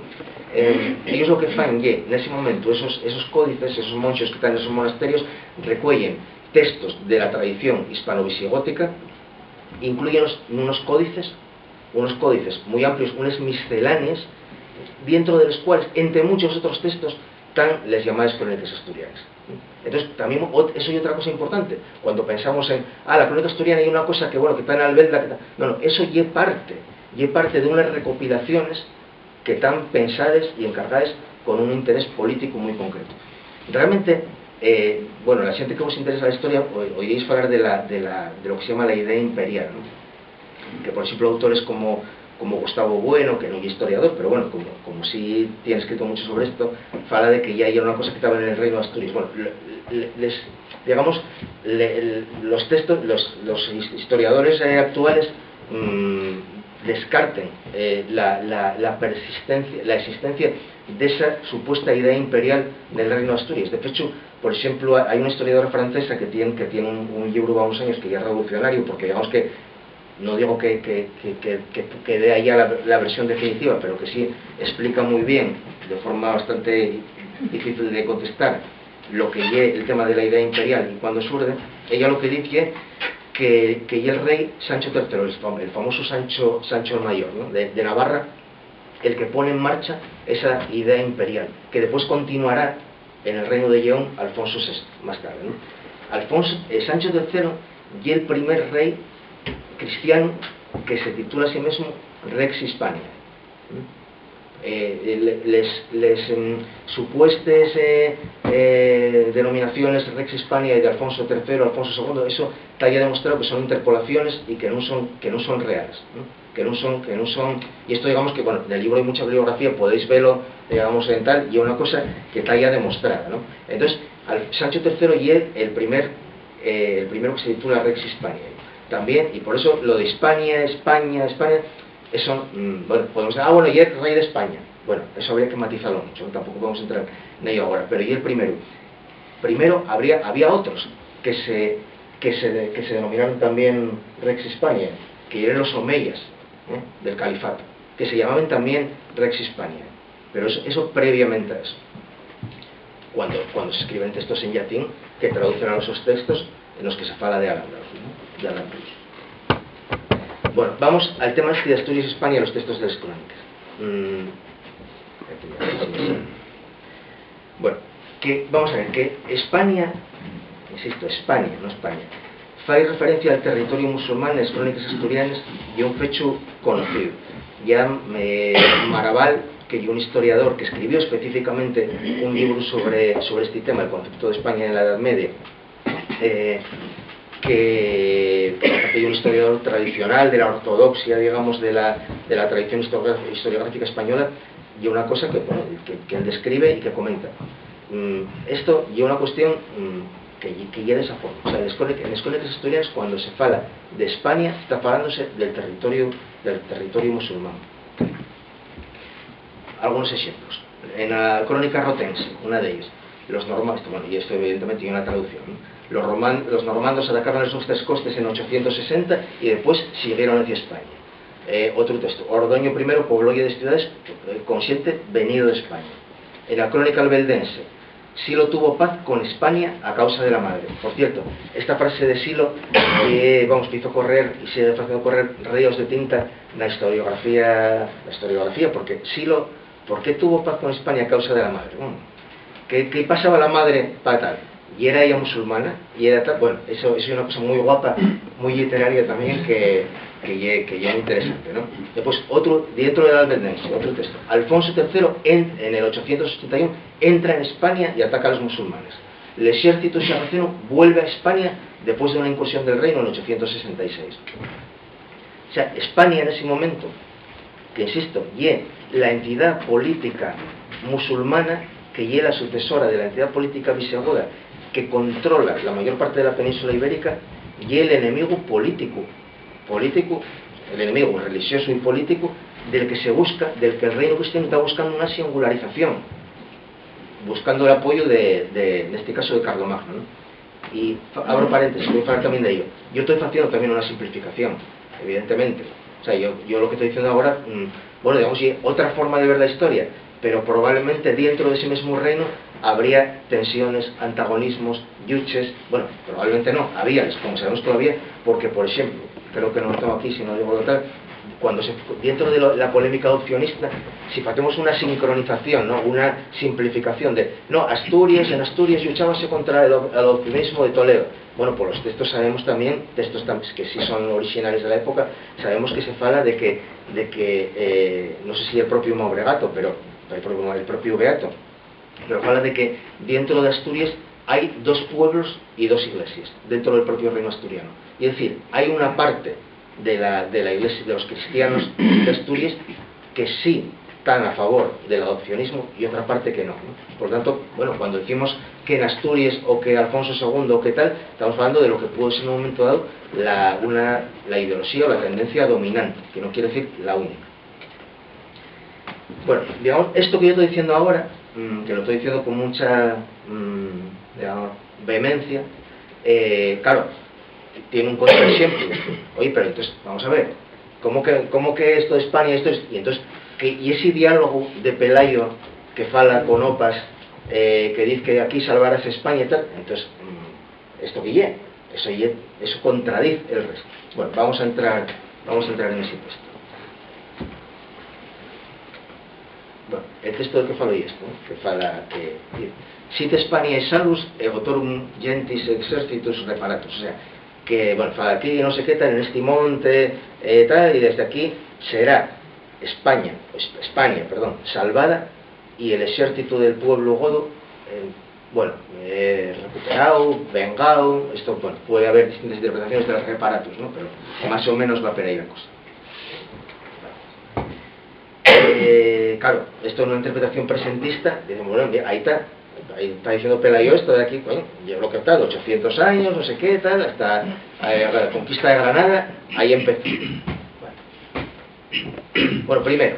Eh, ellos lo que faen ye, en ese momento, esos, esos códices, esos monxos que están en esos monasterios, recuellen textos de la tradición hispano-visigótica, incluyenlos en unos códices, unos códices muy amplios, unas misceláneas, dentro de los cuales, entre muchos otros textos, están les llamadas crónicas asturianas. Entonces, también ot-, eso es otra cosa importante. Cuando pensamos en, ah, la crónica asturiana es una cosa que, bueno, que está en Albelda, que ta-, no, no, eso ye parte, ye parte de unas recopilaciones que están pensadas y encargadas con un interés político muy concreto. Realmente, eh, bueno, la gente que os interesa la historia, o-, oiréis hablar de, la, de, la, de lo que se llama la idea imperial, ¿no? Que, por ejemplo, autores como, como Gustavo Bueno, que no es historiador, pero bueno, como, como sí tiene escrito mucho sobre esto, fala de que ya era una cosa que estaba en el Reino de Asturias. Bueno, le, le, les, digamos, le, el, los textos, los, los his-, historiadores, eh, actuales, mm, descarten, eh, la, la, la persistencia, la existencia de esa supuesta idea imperial del Reino de Asturias. De hecho, por ejemplo, hay una historiadora francesa que tiene, que tiene un, un libro va unos años que ya es revolucionario, porque digamos que no digo que, que, que, que, que, que dé allá la, la versión definitiva, pero que sí explica muy bien, de forma bastante difícil de contestar, lo que ye el tema de la idea imperial y cuándo surge. Ella lo que dice que, que ye el rey Sancho tercero, el fam-, el famoso Sancho, Sancho el Mayor, ¿no? De, de Navarra, el que pone en marcha esa idea imperial, que después continuará en el reinu de Lleón Alfonso sestu, más tarde, ¿no? Alfonso, eh, Sancho tercero ye el primer rei cristiano que se titula a sí mesmo Rex Hispaniae. Eh, le-, les, les, em, supuestes, eh, eh, denominaciones Rex Hispaniae de Alfonso tercero, Alfonso segundo, eso ta ya demostrado que son interpolaciones y que nun son, que nun son reales, ¿no? Que nun son, que nun son, y esto, digamos, que, bueno, del libro hay mucha bibliografía, podéis verlo, digamos, en tal, y una cosa que ta ya demostrada, ¿no? Entonces, al-, Sancho tercero ye el primer, eh, el primero que se titula Rex Hispaniae. También, y por eso lo de Hispania, España, España, eso, mm, bueno, podemos decir, "Ah, bueno, ye rei de España". Bueno, eso habría que matizarlo mucho, ¿no? Tampoco podemos entrar en ello ahora, pero ye el primero. Primero, habría, había otros que se, que se, que se denominaron también Rex Hispaniae, que eran los omeyas, ¿eh? Del califato, que se llamaban también Rex Hispaniae, pero eso, eso previamente a eso, cuando, cuando se escriben textos en llatín que traducen a los textos en los que se fala de Al-Ándalus, ¿no? De Al-Ándalus. Bueno, vamos al tema este de Asturias y España y los textos de las crónicas. Mm, aquí ya, sí, sí. Bueno, que, vamos a ver, que España, insisto, España, no España, fai referencia al territorio musulmán en las crónicas asturianas y un fechu conocido. Ya, eh, Maraval, que ye un historiador que escribió específicamente un libro sobre, sobre este tema, el concepto de España en la Edad Media, eh, que, que ye un historiador tradicional de la ortodoxia, digamos, de la, de la tradición historia-, historiográfica española, y una cosa que, bueno, que, que él describe y que comenta. Mm, esto ye una cuestión, mm, que, ye- que ye de esa forma. O sea, en les crónic-, en les crónicas asturianas, cuando se fala de España, está falándose del territorio, del territorio musulmán. Algunos exemplos. En la Crónica Rotense, una d'elles, los norma-, esto, bueno, y esto evidentemente ye una traducción, ¿no? Los roman-, los normandos atacaron les nuestres costes en ochocientos sesenta y después siguieron hacia España. Eh, otro texto, Ordoño primero pobló les ciudades, eh, con xente venido de España. En la Crónica Albeldense, Silo tuvo paz con España a causa de la madre. Por cierto, esta frase de Silo, eh, vamos, que hizo correr y sigue haciendo correr ríos de tinta la historiografía, la historiografía, porque Silo, ¿por qué tuvo paz con España a causa de la madre? Bueno, ¿qué, qué pasaba la madre pa tal? Y era ella musulmana, y era tal, bueno, eso, eso es una cosa muy guapa, muy literaria también, que, que ye, que ye muy interesante, ¿no? Después, otro, dentro del Albeldense, otro texto. Alfonso tercero, en, en el ochocientos ochenta y uno, entra en España y ataca a los musulmanes. El ejército sarraceno vuelve a España después de una incursión del reino en ochocientos sesenta y seis. O sea, España en ese momento, que insisto, ye la entidad política musulmana, que ye la sucesora de la entidad política visigoda, que controla la mayor parte de la península ibérica, ye el enemigo político, político, el enemigo religioso y político del que se busca, del que el reino cristiano está buscando una singularización, buscando el apoyo de, de, en este caso, de Carlomagno, ¿no? Y fa-, abro paréntesis, voy a hablar también de ello. Yo estoy haciendo también una simplificación, evidentemente. O sea, yo, yo lo que estoy diciendo ahora, mm, bueno, digamos, ye otra forma de ver la historia, pero probablemente dentro de ese mismo reino habría tensiones, antagonismos, lluches. Bueno, probablemente no, había, como sabemos todavía, porque, por ejemplo, creo que no lo tengo aquí, si no digo lo tal, cuando se, dentro de lo, la polémica adopcionista, si hacemos una sincronización, ¿no? Una simplificación de, no, Asturias, en Asturias luchábase contra el, el adopcionismo de Toledo. Bueno, por los textos sabemos también, textos tam-, que sí son originales de la época, sabemos que se fala de que, de que, eh, no sé si el propio Maubregato, pero el propio, el propio Beato, pero fala de que dentro de Asturias hay dos pueblos y dos iglesias, dentro del propio reino asturiano. Y es decir, hay una parte de la, de la iglesia, de los cristianos de Asturias, que sí están a favor del adopcionismo y otra parte que no, ¿no? Por tanto, bueno, cuando decimos que en Asturias o que Alfonso segundo o que tal, estamos hablando de lo que pudo ser en un momento dado la, una, la ideología o la tendencia dominante, que no quiere decir la única. Bueno, digamos, esto que yo estoy diciendo ahora, mm, que lo estoy diciendo con mucha, mm, digamos, vehemencia, eh, claro, tiene un contraexemplo. Oye, pero entonces, vamos a ver, ¿cómo que, cómo que esto de España, esto es? Y entonces, que, y ese diálogo de Pelayo que fala con Opas, eh, que dice que aquí salvarás España y tal, entonces, mm, ¿esto qué ye? Eso ye, eso contradiz el resto. Bueno, vamos a entrar, vamos a entrar en ese texto. Bueno, el texto de que falo ye esto, ¿no? Que fala que, site Spania salvus egotorum gentis exercitus reparatus, o sea, que, bueno, fala aquí, no sé qué tal, en este monte, eh, tal, y desde aquí será España, Es-, España, perdón, salvada, y el exército del pueblo godo, eh, bueno, eh, recuperado, vengado. Esto, bueno, puede haber distintas interpretaciones de los reparatus, ¿no? Pero más o menos va por ahí la cosa. Eh, claro, esto es una interpretación presentista, dicen, bueno, mira, ahí está, ahí está diciendo Pelayo esto de aquí, bueno, yo lo que he estado ochocientos años, no sé qué, tal, hasta, eh, la conquista de Granada, ahí empezó. Bueno. Bueno, primero,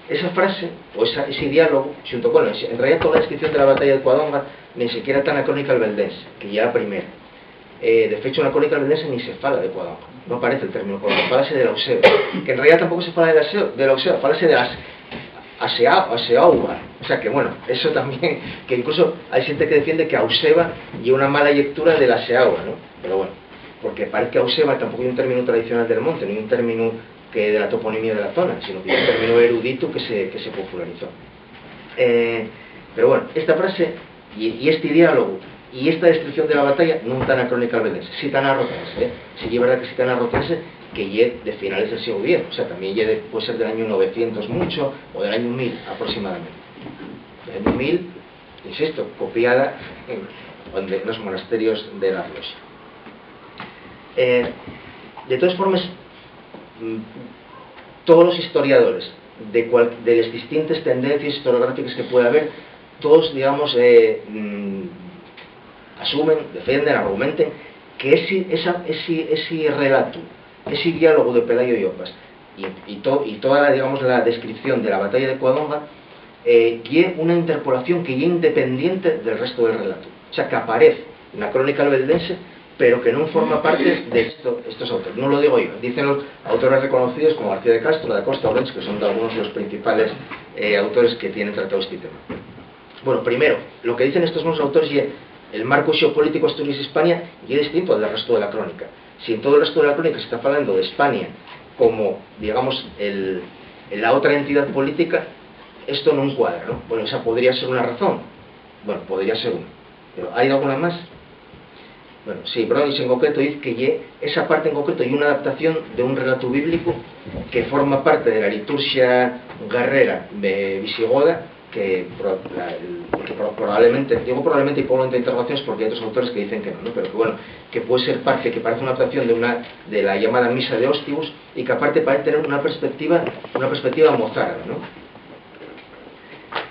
esa frase, o esa, ese diálogo, xunto, bueno, en realidad toda la descripción de la batalla de Cuadonga ni siquiera tan crónica albeldense, que ya la primera. Eh, de fecho, na crónica albeldense ni se fala de Cuadonga, no aparece el término Cuadonga, fálase de la Useba, que en realidad tampoco se fala de la Useba, de la Useba, fálase de las Aseau-, Aseauba. O sea que, bueno, eso también, que incluso hay gente que defiende que Auseba ye una mala lectura de la Aseauba, ¿no? Pero bueno, porque parece que Auseba tampoco es un término tradicional del monte, ni un término que de la toponimia de la zona, sino que es un término erudito que se, que se popularizó. Eh, pero bueno, esta frase y, y este diálogo y esta descripción de la batalla no está na crónica albeldense, sí está na rotense, ¿eh? Sí, es verdad que sí está na rotense, que ye de finales del siglo diez, o sea, también ye de, puede ser del año novecientos mucho o del año mil aproximadamente. Del año mil, insisto, copiada en, en los monasterios de la Rioxa. Eh, de todas formas, mm, todos los historiadores de, cual, de las distintas tendencias historiográficas que puede haber, todos, digamos, eh, mm, asumen, defienden, argumenten que ese, esa, ese, ese relato, ese diálogo de Pelayo Llopas y, y, to, y toda la, digamos, la descripción de la batalla de Cuadonga eh, ye una interpolación que ye independiente del resto del relato. O sea, que aparece na crónica albeldense, pero que no forma parte de esto, estos autores. No lo digo yo, dicen los autores reconocidos como García de Castro, da Costa, Orense, que son algunos de los principales eh, autores que tienen tratado este tema. Bueno, primero, lo que dicen estos nuevos autores ye el marco xeopolítico Asturias-España ye distinto al del resto de la crónica. Si en todo el resto de la crónica se está hablando de España como, digamos, el, la otra entidad política, esto no encuadra, ¿no? Bueno, esa podría ser una razón. Bueno, podría ser una. Pero ¿hay alguna más? Bueno, sí, Bronis en concreto dice que ye, esa parte en concreto ye una adaptación de un relato bíblico que forma parte de la liturgia guerrera de visigoda, que, pro, la, que pro, probablemente, digo probablemente y pongo entre interrogaciones porque hay otros autores que dicen que no, ¿no? Pero que, bueno, que puede ser parte, que parece una adaptación de, una, de la llamada Misa de Ostibus y que aparte parece tener una perspectiva, una perspectiva mozárabe, ¿no?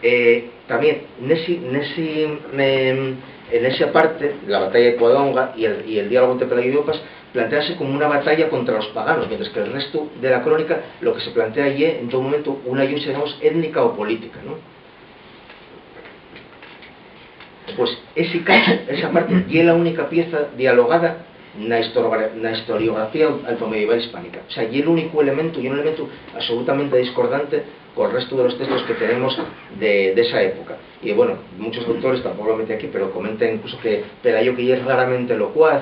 Eh, también, nesi, nesi, em, en esa parte, la batalla de Cuadonga y el, y el diálogo entre Pelayo y Opas, plantease como una batalla contra los paganos, mientras que el resto de la crónica lo que se plantea ye, en todo momento, una llucha, digamos, étnica o política, ¿no? Pues ese caso, esa parte, ye la única pieza dialogada na, historiogra na historiografía altomedieval hispánica. O sea, ye l'únicu elemento, ye un elemento absolutamente discordante col restu de los textos que tenemos de, de esa época. Y, bueno, muchos autores, tampoco lo metí aquí, pero comentan incluso que Pelayo que ye raramente locuaz,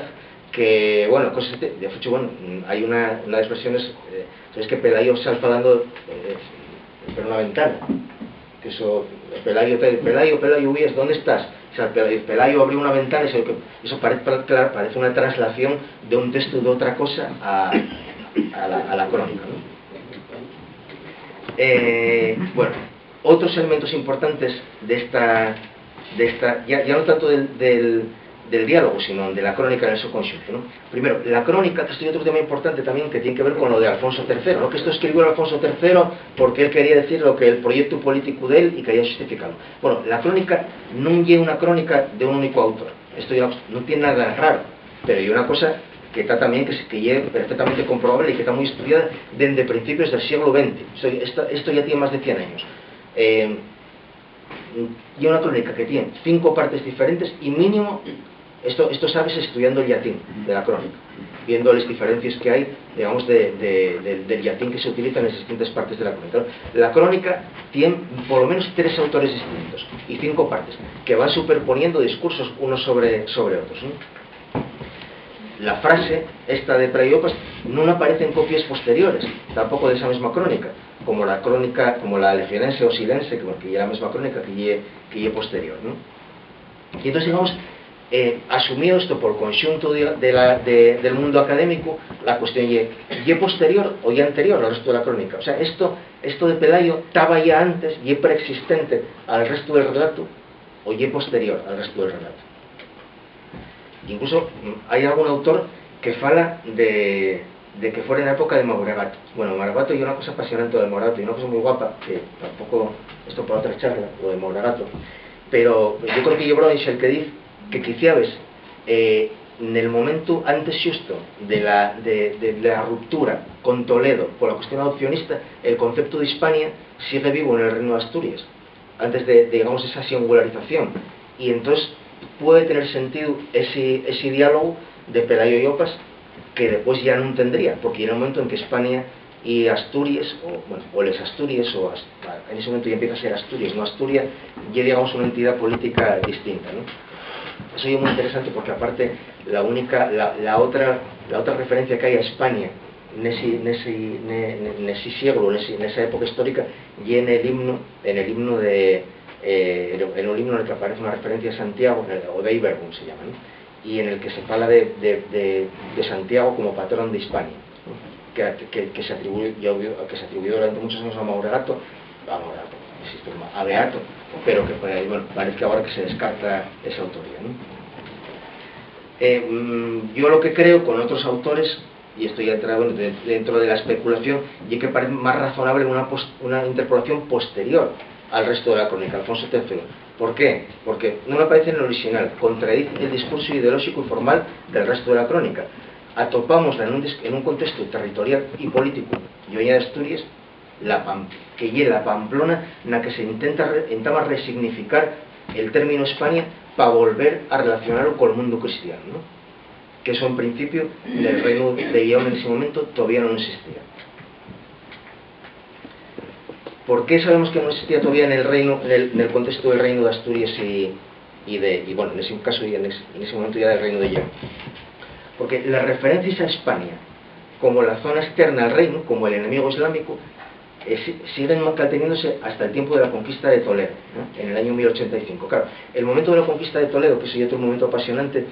que, bueno, cosas de, de hecho, bueno, hay una, una de las versiones, eh, sabes que Pelayo sal falando eh, per una ventana. Que eso, Pelayo, Pelayo, Pelayo, Uías, ¿dónde estás? O sea, Pelayo, Pelayo abrió una ventana, eso, eso parece, claro, parece una traslación de un texto de otra cosa a, a, la, a la crónica, ¿no? Eh, bueno, otros elementos importantes de esta, de esta ya, ya no tanto del, del, del diálogo, sino de la crónica en su conxunto, ¿no? Primero, la crónica, que esto es otro tema importante también que tiene que ver con lo de Alfonso tercero, ¿no? Que esto escribió Alfonso tercero porque él quería decir lo que el proyecto político de él y quería justificarlo. Bueno, la crónica no es una crónica de un único autor, esto ya no tiene nada de raro, pero hay una cosa que está también, que, que es perfectamente comprobable y que está muy estudiada desde principios del siglo veinte. Esto, esto, esto ya tiene más de cien años. Eh, y una crónica que tiene cinco partes diferentes y mínimo, esto, esto sabes estudiando el llatín de la crónica, viendo las diferencias que hay, digamos, de, de, de, del llatín que se utiliza en las distintas partes de la crónica. La crónica tiene por lo menos tres autores distintos y cinco partes que van superponiendo discursos unos sobre, sobre otros, ¿no? La frase esta de Pelayo Llopas no aparece en copias posteriores, tampoco de esa misma crónica. como la crónica, como la Legionense o Silense, que, bueno, que ye la mesma crónica que ye, que ye posterior, ¿no? Y entonces, digamos, eh, asumío esto pol conxuntu de, de la, de, del mundu académicu, la cuestión ye, ye posterior o ye anterior al restu de la crónica? O sea, esto, esto de Pelayo taba ya antes, ye preexistente al restu del relato, o ye posterior al restu del relato? Incluso, mm, hai algún autor que fala de, de que fue na época de Mauregato. Bueno, Mauregato ye una cosa apasionante, lo de Mauregato, ye una cosa muy guapa, que tampoco, esto para otra charla, lo de Mauregato, pero yo creo que ye Broensch el que diz que quiciabes, eh, nel momentu antes xusto de la, de, de la ruptura con Toledo por la cuestión adopcionista, el concepto de Hispania sigue vivo en el Reino de Asturias, antes de, de, digamos, esa singularización. Y entonces puede tener sentido ese, ese diálogo de Pelayo y Opas, que después ya no tendría, porque llega un momento en que España y Asturies, o, bueno, o les Asturies, o As-, en ese momento ya empieza a ser Asturies, no Asturia, ya, digamos, una entidad política distinta, ¿no? Eso es muy interesante porque, aparte, la única, la, la otra, la otra referencia que hay a España nesi, nesi, ne-, ne-, nesi sieglu, nesi, nesa época histórica, ye en el himno, en el himno de, eh, en un himno en el que aparece una referencia a Santiago, eh, o de Ibergun se llama, ¿no? Y en el que se fala de, de, de, de Santiago como patrón de Hispania, ¿no? Que, que, que se atribuyó, ya obvio, que se atribuyó durante muchos años a Mauregato, a Mauregato, insisto, a Beato, pero que, eh, bueno, parece que ahora que se descarta esa autoría, ¿no? Eh, mm, yo lo que creo con otros autores, y esto ya entra, bueno, de-, dentro de la especulación, ye que parece más razonable una pos-, una interpolación posterior al resto de la crónica, Alfonso tercero. ¿Por qué? Porque nun aparece nel orixinal, contradiz el discursu ideolóxicu y formal del restu de la crónica. Atopámosla en un dis-, en un contestu territorial y políticu, llueña d'Asturies, la Pam-, que ye la Pamplona na que se intenta re-, entama resignificar el términu España pa volver a relacionalo col mundu cristianu, ¿no? Que eso, en principiu, nel Reinu de Lleón en ese momento todavía nun existía. ¿Por qué sabemos que nun existía todavía nel reinu, nel, nel contestu del Reinu d'Asturies y, y de, y, bueno, nese caso, y en es-, nese momento ya del Reinu de Lleón? Porque les referencies a España como la zona externa al reinu, como el enemigu islámicu, eh, si-, siguen ma-, calteniéndose hasta el tiempu de la conquista de Toledo, ¿no? En el añu mil ochenta y cinco. Claro, el momentu de la conquista de Toledo, que eso ye otru momentu apasionante,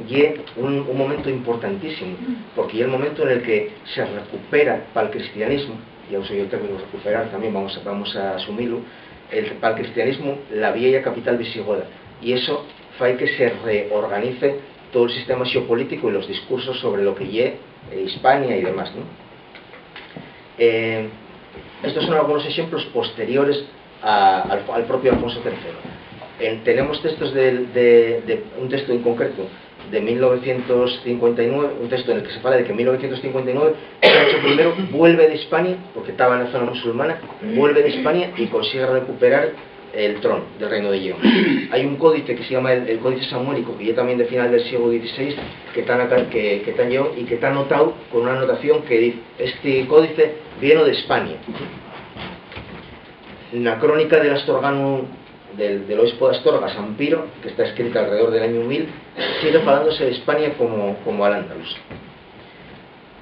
ye un, un momentu importantísimu, porque ye el momentu en el que se recupera pal cristianismu, ya uso yo el términu recuperar, tamién vamos a, vamos a asumilu, el, pal cristianismu, la vieya capital visigoda, y eso fai que se reorganice tol sistema xeopolíticu y los discursos sobre lo que ye, eh, Hispania y demás, ¿no? Eh, estos son algunos exemplos posteriores a, al, al propio Alfonso tercero. En, tenemos textos del, de, de un texto en concreto de mil novecientos cincuenta y nueve, un texto en el que se fala de que en mil novecientos cincuenta y nueve Sancho primero vuelve de Hispania, porque taba na zona musulmana, vuelve de Hispania y consigue recuperar el tron del Reinu de Lleón. Hai un códice que se llama el, el Códice Samuélico, que ye tamién de final del sieglu dieciséis, que ta na car-, que, que ta en Lleón y que ta anotao con una anotación que diz: "Este códice vino de España". Na crónica del Astorganu, del, del obispo de Astorga, San Piro, que está escrita alrededor del añu mil, sigue falándose de España como, como Al-Ándalus.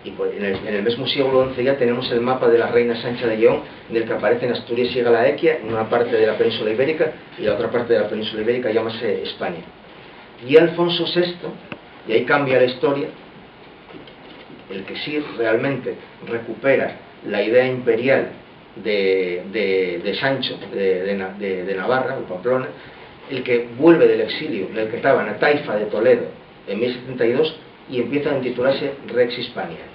Y, pues, en el, en el mesmu sieglu once ya tenemos el mapa de la reina Sancha de Lleón, en el que aparecen Asturies y Galaequia, en una parte de la península ibérica, y la otra parte de la península ibérica llámase España. Y Alfonso sexto, y ahí cambia la historia, el que sí realmente recupera la idea imperial de, de, de Sancho de, de Na-, de, de Navarra, o Pamplona, el que vuelve del exilio, del que taba na taifa de Toledo en mil setenta y dos, y empieza a intitularse Rex Hispania.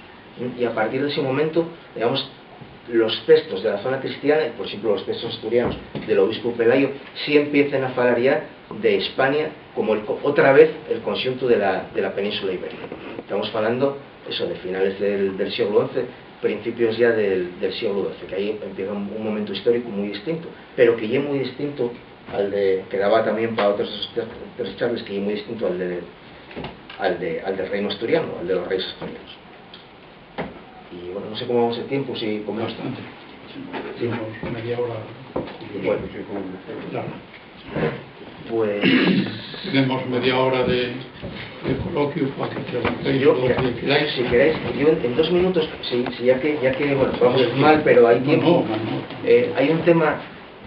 Y a partir de ese momento, digamos, los textos de la zona cristiana, y por ejemplo los textos asturianos del obispo Pelayo, sí empiezan a falar ya de España como el co-, otra vez el conxuntu de la, de la península ibérica. Estamos falando, eso, de finales del, del sieglu once, principios ya del, del sieglu doce, que ahí empieza un, un momento histórico muy distinto, pero que ye muy distinto al de, que daba también pa otros tres, tres charles, que ye muy distinto al de, al de, al del reinu asturiano, al de los reyes asturianos. Y, bueno, no sé cómo vamos de tiempo, si como... Bastante. Sí. Tenemos media hora. Bueno. Claro. Pues... Tenemos media hora de el coloquio para que preguntéis. Yo, mira, si queréis, yo en, en dos minutos, si, si ya que, ya que, bueno, vamos mal, pero hay tiempo. No, no, no. Eh, hay un tema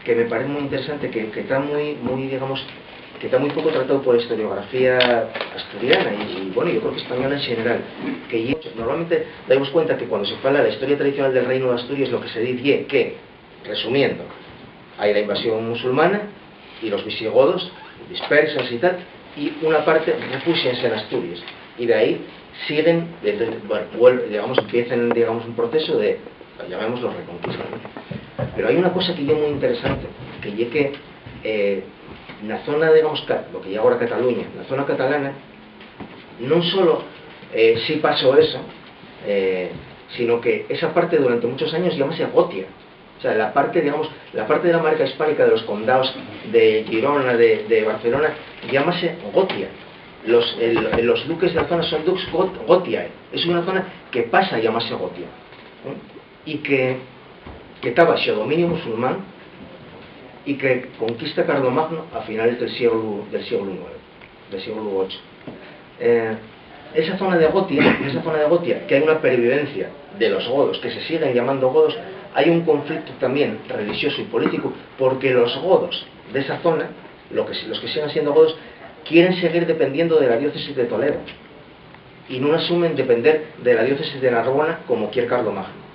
que me parece muy interesante, que, que está muy, muy, digamos, que está muy poco tratado por la historiografía asturiana y, y, bueno, yo creo que española en general, que ye, normalmente daimos cuenta que cuando se fala de la historia tradicional del Reino de Asturias, lo que se dice ye que, resumiendo, hay la invasión musulmana y los visigodos, dispersas y tal, y una parte refúxiense en Asturias, y de ahí siguen, de, de, bueno, vuel-, digamos, empiecen, digamos, un proceso de, llamémoslo, reconquista, ¿no? Pero hay una cosa que ye muy interesante, que ye que, eh, na zona, digamos, ca-, lo que ye agora Cataluña, na zona catalana, non solo, eh, sí pasó eso, eh, sino que esa parte durante muchos años llámase Gotia. O sea, la parte, digamos, la parte de la marca hispánica de los condados de Girona, de, de Barcelona, llámase Gotia. Los, el, los duques de la zona son dux Got-, Gotiae. Es una zona que pasa a llamarse Gotia, ¿eh? Y que, que ta baixo dominio musulmán y que conquista Carlomagno a finales del siglo, del siglo nueve, del siglo ocho. Eh, esa zona de Gotia, esa zona de Gotia, que hay una pervivencia de los godos, que se siguen llamando godos, hay un conflicto también religioso y político, porque los godos de esa zona, lo que, los que sigan siendo godos, quieren seguir dependiendo de la diócesis de Toledo y nun asumen depender de la diócesis de Narbona como quier Carlomagno.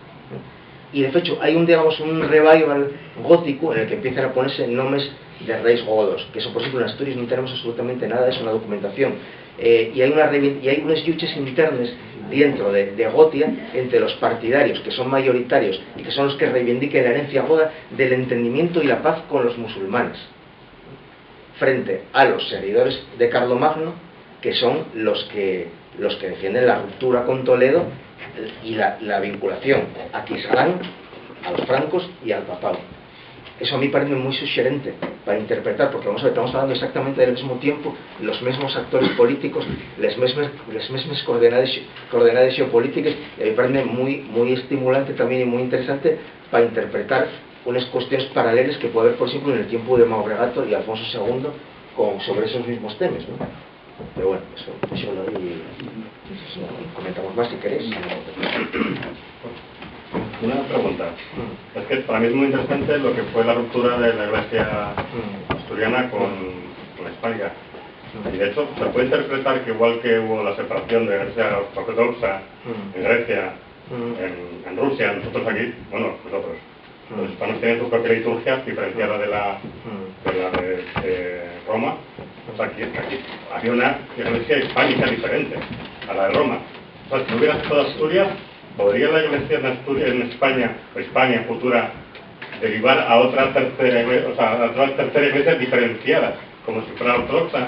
Y, de fecho, hai un, digamos, un revival gótico en el que empiezan a ponerse nomes de reis godos, que eso, por exemplo, en Asturias nun tenemos absolutamente nada de eso na documentación. Eh, y hai una reivin-, y hai unes lluches internes dientro de, de Gotia entre los partidarios, que son mayoritarios y que son los que reivindiquen la herencia goda del entendimiento y la paz con los musulmanes, frente a los seguidores de Carlomagno, que son los que, los que defienden la ruptura con Toledo y la, la vinculación a Quisrán, a los francos y al papado. Eso a mí parece muy sugerente para interpretar, porque, vamos a ver, estamos hablando exactamente del mismo tiempo, los mismos actores políticos, les mesmes, les mesmes coordenades, coordenades geopolíticas, y a mí me parece muy, muy estimulante también y muy interesante para interpretar unes cuestiones paraleles que puede haber, por exemplu, en el tiempu de Mau Regato y Alfonso segundo con, sobre esos mismos temes, ¿no? Pero bueno, eso, eso lo, y, y comentamos más si queréis. Una pregunta. Mm. Es que para mí es muy interesante lo que fue la ruptura de la Iglesia Mm. asturiana con, Mm. con la hispánica. Mm. Y de hecho, se puede interpretar que igual que hubo la separación de la Iglesia ortodoxa Mm. en Grecia, Mm. en, en Rusia, nosotros aquí, bueno, nosotros, los Mm. hispanos tienen su propia liturgia diferenciada de la, Mm. de la de, de Roma. O sea, aquí, aquí había una iglesia hispánica diferente a la de Roma. O sea, si no hubiera estado Asturias, ¿podría la iglesia en Asturias, en España, o Hispania futura, derivar a otra tercera iglesia, o sea, a otra tercera iglesia diferenciada, como si fuera ortodoxa?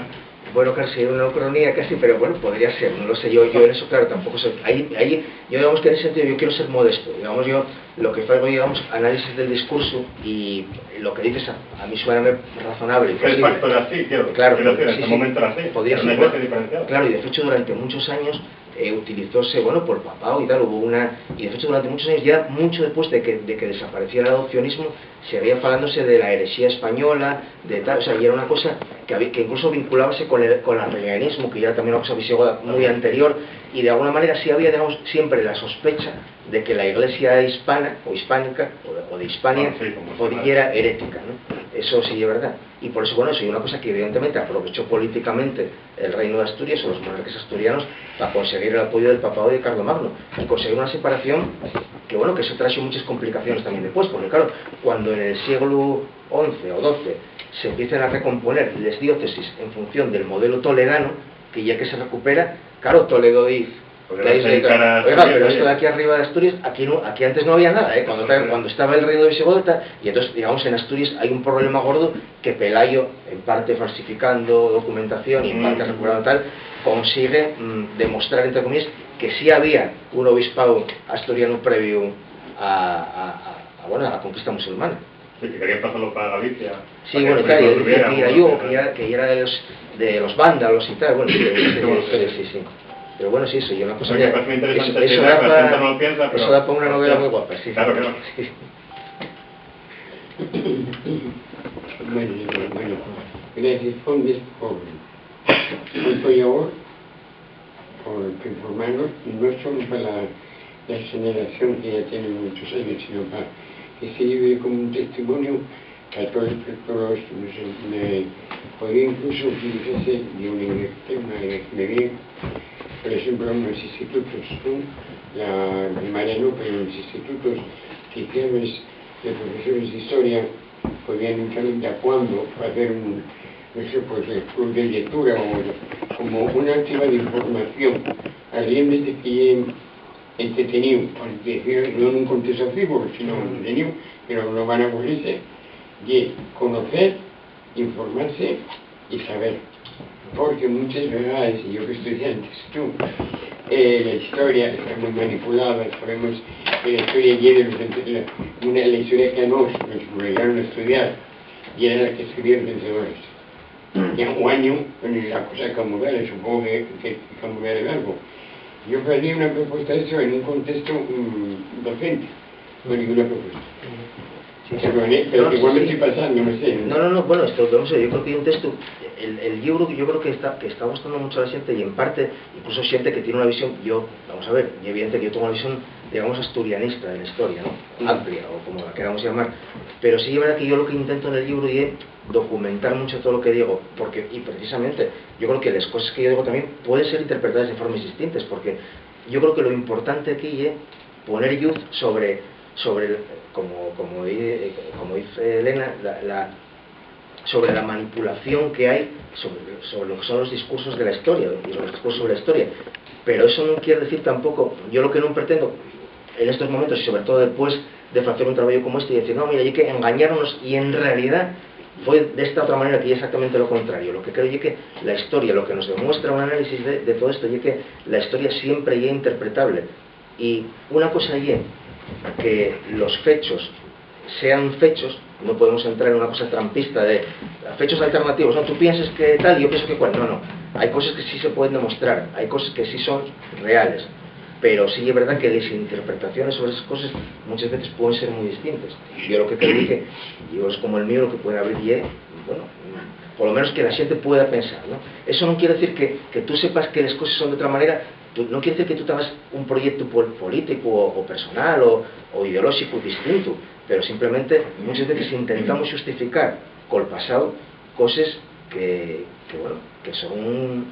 Bueno, casi una ucronía, casi, pero bueno, podría ser, no lo sé, yo, yo en eso, claro, tampoco soy, ahí, ahí, yo digamos que en ese sentido yo quiero ser modesto, digamos, yo lo que faigo, digamos, análisis del discurso y lo que dices a, a mí suena razonable y Es que el posible. Pacto era así, quiero Claro, quiero decir, en sí, ese sí. momento era así, Podría era una ser, iglesia bueno, diferenciada. Claro, y de hecho durante muchos años, eh, utilizóse, bueno, por papado y tal, hubo una, y de hecho durante muchos años, ya mucho después de que, de que desapareciera el adopcionismo, seguía falándose de la herexía española, de tal, o sea, y era una cosa que había, que incluso vinculábase con el, con el arrianismo, que ya era también una cosa visigoda muy anterior, y de alguna manera sí había, digamos, siempre la sospecha de que la iglesia hispana, o hispánica, o de, o de Hispania, Bueno, sí, como se llama. Era herética, ¿no? Eso sí es verdad. Y por eso, bueno, eso es una cosa que evidentemente aprovechó políticamente el Reino de Asturias o los monarcas asturianos para conseguir el apoyo del papado y de Carlomagno y conseguir una separación que, bueno, que eso trajo muchas complicaciones también después, porque claro, cuando en el siglo once o doce se empiezan a recomponer les diócesis en función del modelo toledano, que ya que se recupera, claro, Toledo dice, Porque que ahí no se se dice, encara oiga, Asturias, pero esto de oye. Aquí arriba de Asturias, aquí, no, aquí antes no había nada, ¿eh? Cuando, Sí, ta-, sí. Cuando estaba el reino de Visigodo, ta-, y entonces, digamos, en Asturias hay un problema gordo que Pelayo, en parte falsificando documentación y en parte Mm. recuperando tal, consigue, mm, demostrar, entre comillas, que sí había un obispado asturiano previo a, a, a, a, bueno, a la conquista musulmana. Sí, que querían pasarlo para Galicia. Sí, para que bueno, el claro, pueblo y, tuviera y era una yo, que era, que era de los, de los vándalos y tal, bueno, sí, sí, sí, sí, sí. Pero bueno, sí, eso, y una cosa Oye, que pues me interesa eso, mucho eso que da la pa-, gente no lo piensa, pero eso da pa una novela Claro. Muy guapa, sí. Claro, claro. Sí. Bueno, bueno, gracias, Juan, por, por favor. Por informanos, no solo para la generación que ya tiene muchos años, sino para que se lleve como un testimonio a todos los, todos los, no sé, me, podría incluso utilizarse de una idea, una idea que me viene, por ejemplo, en los institutos, ¿no? La primaria no, pero en los institutos, si quieres, los profesores de historia podían entrar de a cuando hacer un, no sé, pues, el club de lectura o como una activa de información. Alguien desde que entreteniu, por decir, no nun contexto así, porque si no, entreteniu, pero no van a aburrirse, ye conocer, informarse y saber. Porque muchas veces, y yo que estudié antes, tú, eh, la historia está muy manipulada, sabemos que la historia ye de los ente-, la, una, la historia que a nos nos obligaron a estudiar, y era la que escribían los vencedores. Ya un año, la cosa cambiara, supongo que, que cambiara algo. Yo faría una propuesta de eso en un contexto, mm, docente, no ninguna propuesta. Sí, sí. Pero, pero no, igual sí, me sí. Estoy pasando, no sé. No, no, no, bueno, esto, vamos a ver, yo creo que hay un texto, el, el libro yo creo que está, que está gustando mucho a la gente y en parte, incluso gente que tiene una visión, yo, vamos a ver, y evidente que yo tengo una visión, digamos, asturianista de la historia, ¿no? Mm. Amplia, o como la queramos llamar, pero sí es verdad que yo lo que intento en el libro es documentar mucho todo lo que digo, porque, y precisamente, yo creo que las cosas que yo digo también pueden ser interpretadas de formas distintas, porque yo creo que lo importante aquí es poner luz sobre, sobre el, como, como di-, como dice Elena, la, la, sobre la manipulación que hay sobre, sobre lo que son los discursos de la historia y los discursos sobre la historia. Pero eso no quiere decir tampoco, yo lo que no pretendo en estos momentos, y sobre todo después de hacer un trabajo como este, y decir, no, mira, hay que engañarnos, y en realidad fue de esta otra manera, que es exactamente lo contrario. Lo que creo es que la historia, lo que nos demuestra un análisis de, de todo esto, es que la historia siempre es interpretable. Y una cosa es que los fechos sean fechos, no podemos entrar en una cosa trampista de fechos alternativos, no, tú piensas que tal, yo pienso que cual, no, no, hay cosas que sí se pueden demostrar, hay cosas que sí son reales, pero sí es verdad que las interpretaciones sobre esas cosas muchas veces pueden ser muy distintas. Yo lo que creo es que, yo es como el mío, lo que puede haber, y, bueno, por lo menos que la gente pueda pensar, ¿no? Eso no quiere decir que, que tú sepas que las cosas son de otra manera, tú, no quiere decir que tú tengas un proyecto pol-, político o, o personal o, o ideológico distinto, pero simplemente muchas veces intentamos justificar col pasado cosas que, que, bueno, que son,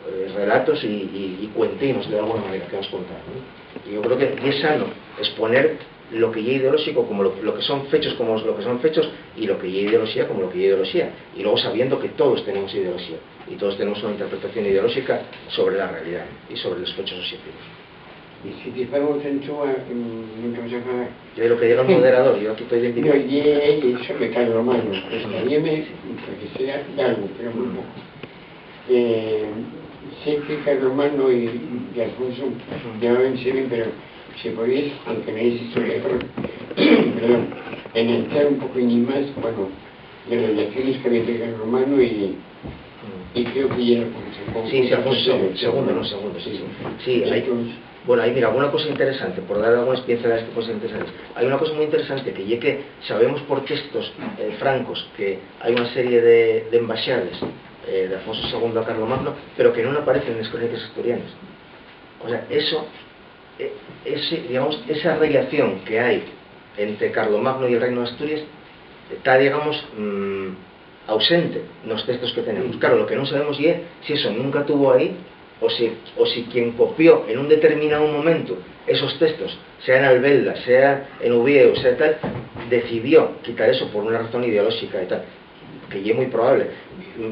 eh, relatos y, y, y cuentinos de alguna manera que nos contan, ¿no? Y yo creo que es sano exponer lo que es ideológico como lo, lo que son fechos como lo que son fechos y lo que es ideología como lo que es ideología. Y luego sabiendo que todos tenemos ideología y todos tenemos una interpretación ideológica sobre la realidad y sobre los fechos objetivos. Y si te pago tanto, mm, nunca vas a pagar. Yo lo que diga el moderador, yo aquí estoy de... No, y, y sobre Carlomagno, estaríame, porque sea largo, pero muy poco. Eh, sé que Carlomagno y, y Alfonso llevaban bien, pero si podéis, aunque no es historia, pero, perdón, enlazar un poco más, bueno, de las relaciones que había entre Carlomagno y, y creo que ya era Alfonso. Sí, sí, Alfonso segundo, segundo, no, segundo, sí, sí. Sí, hay, bueno, hay, mira, alguna cosa interesante, por dar algunas pinceladas que pueden ser interesantes. Hay una cosa muy interesante, que ye que sabemos por textos, eh, francos que hay una serie de, de embaxades, eh, de Alfonso segundo a Carlomagno, pero que no aparecen en las crónicas asturianas. O sea, eso, eh, ese, digamos, esa relación que hay entre Carlomagno y el Reino de Asturias está, digamos, mm, ausente nos textos que tenemos. Claro, lo que no sabemos es si eso nunca tuvo ahí o si, o si quien copió en un determinado momento esos textos, sea en Albelda, sea en Uvieu, sea tal, decidió quitar eso por una razón ideológica y tal, que ye muy probable.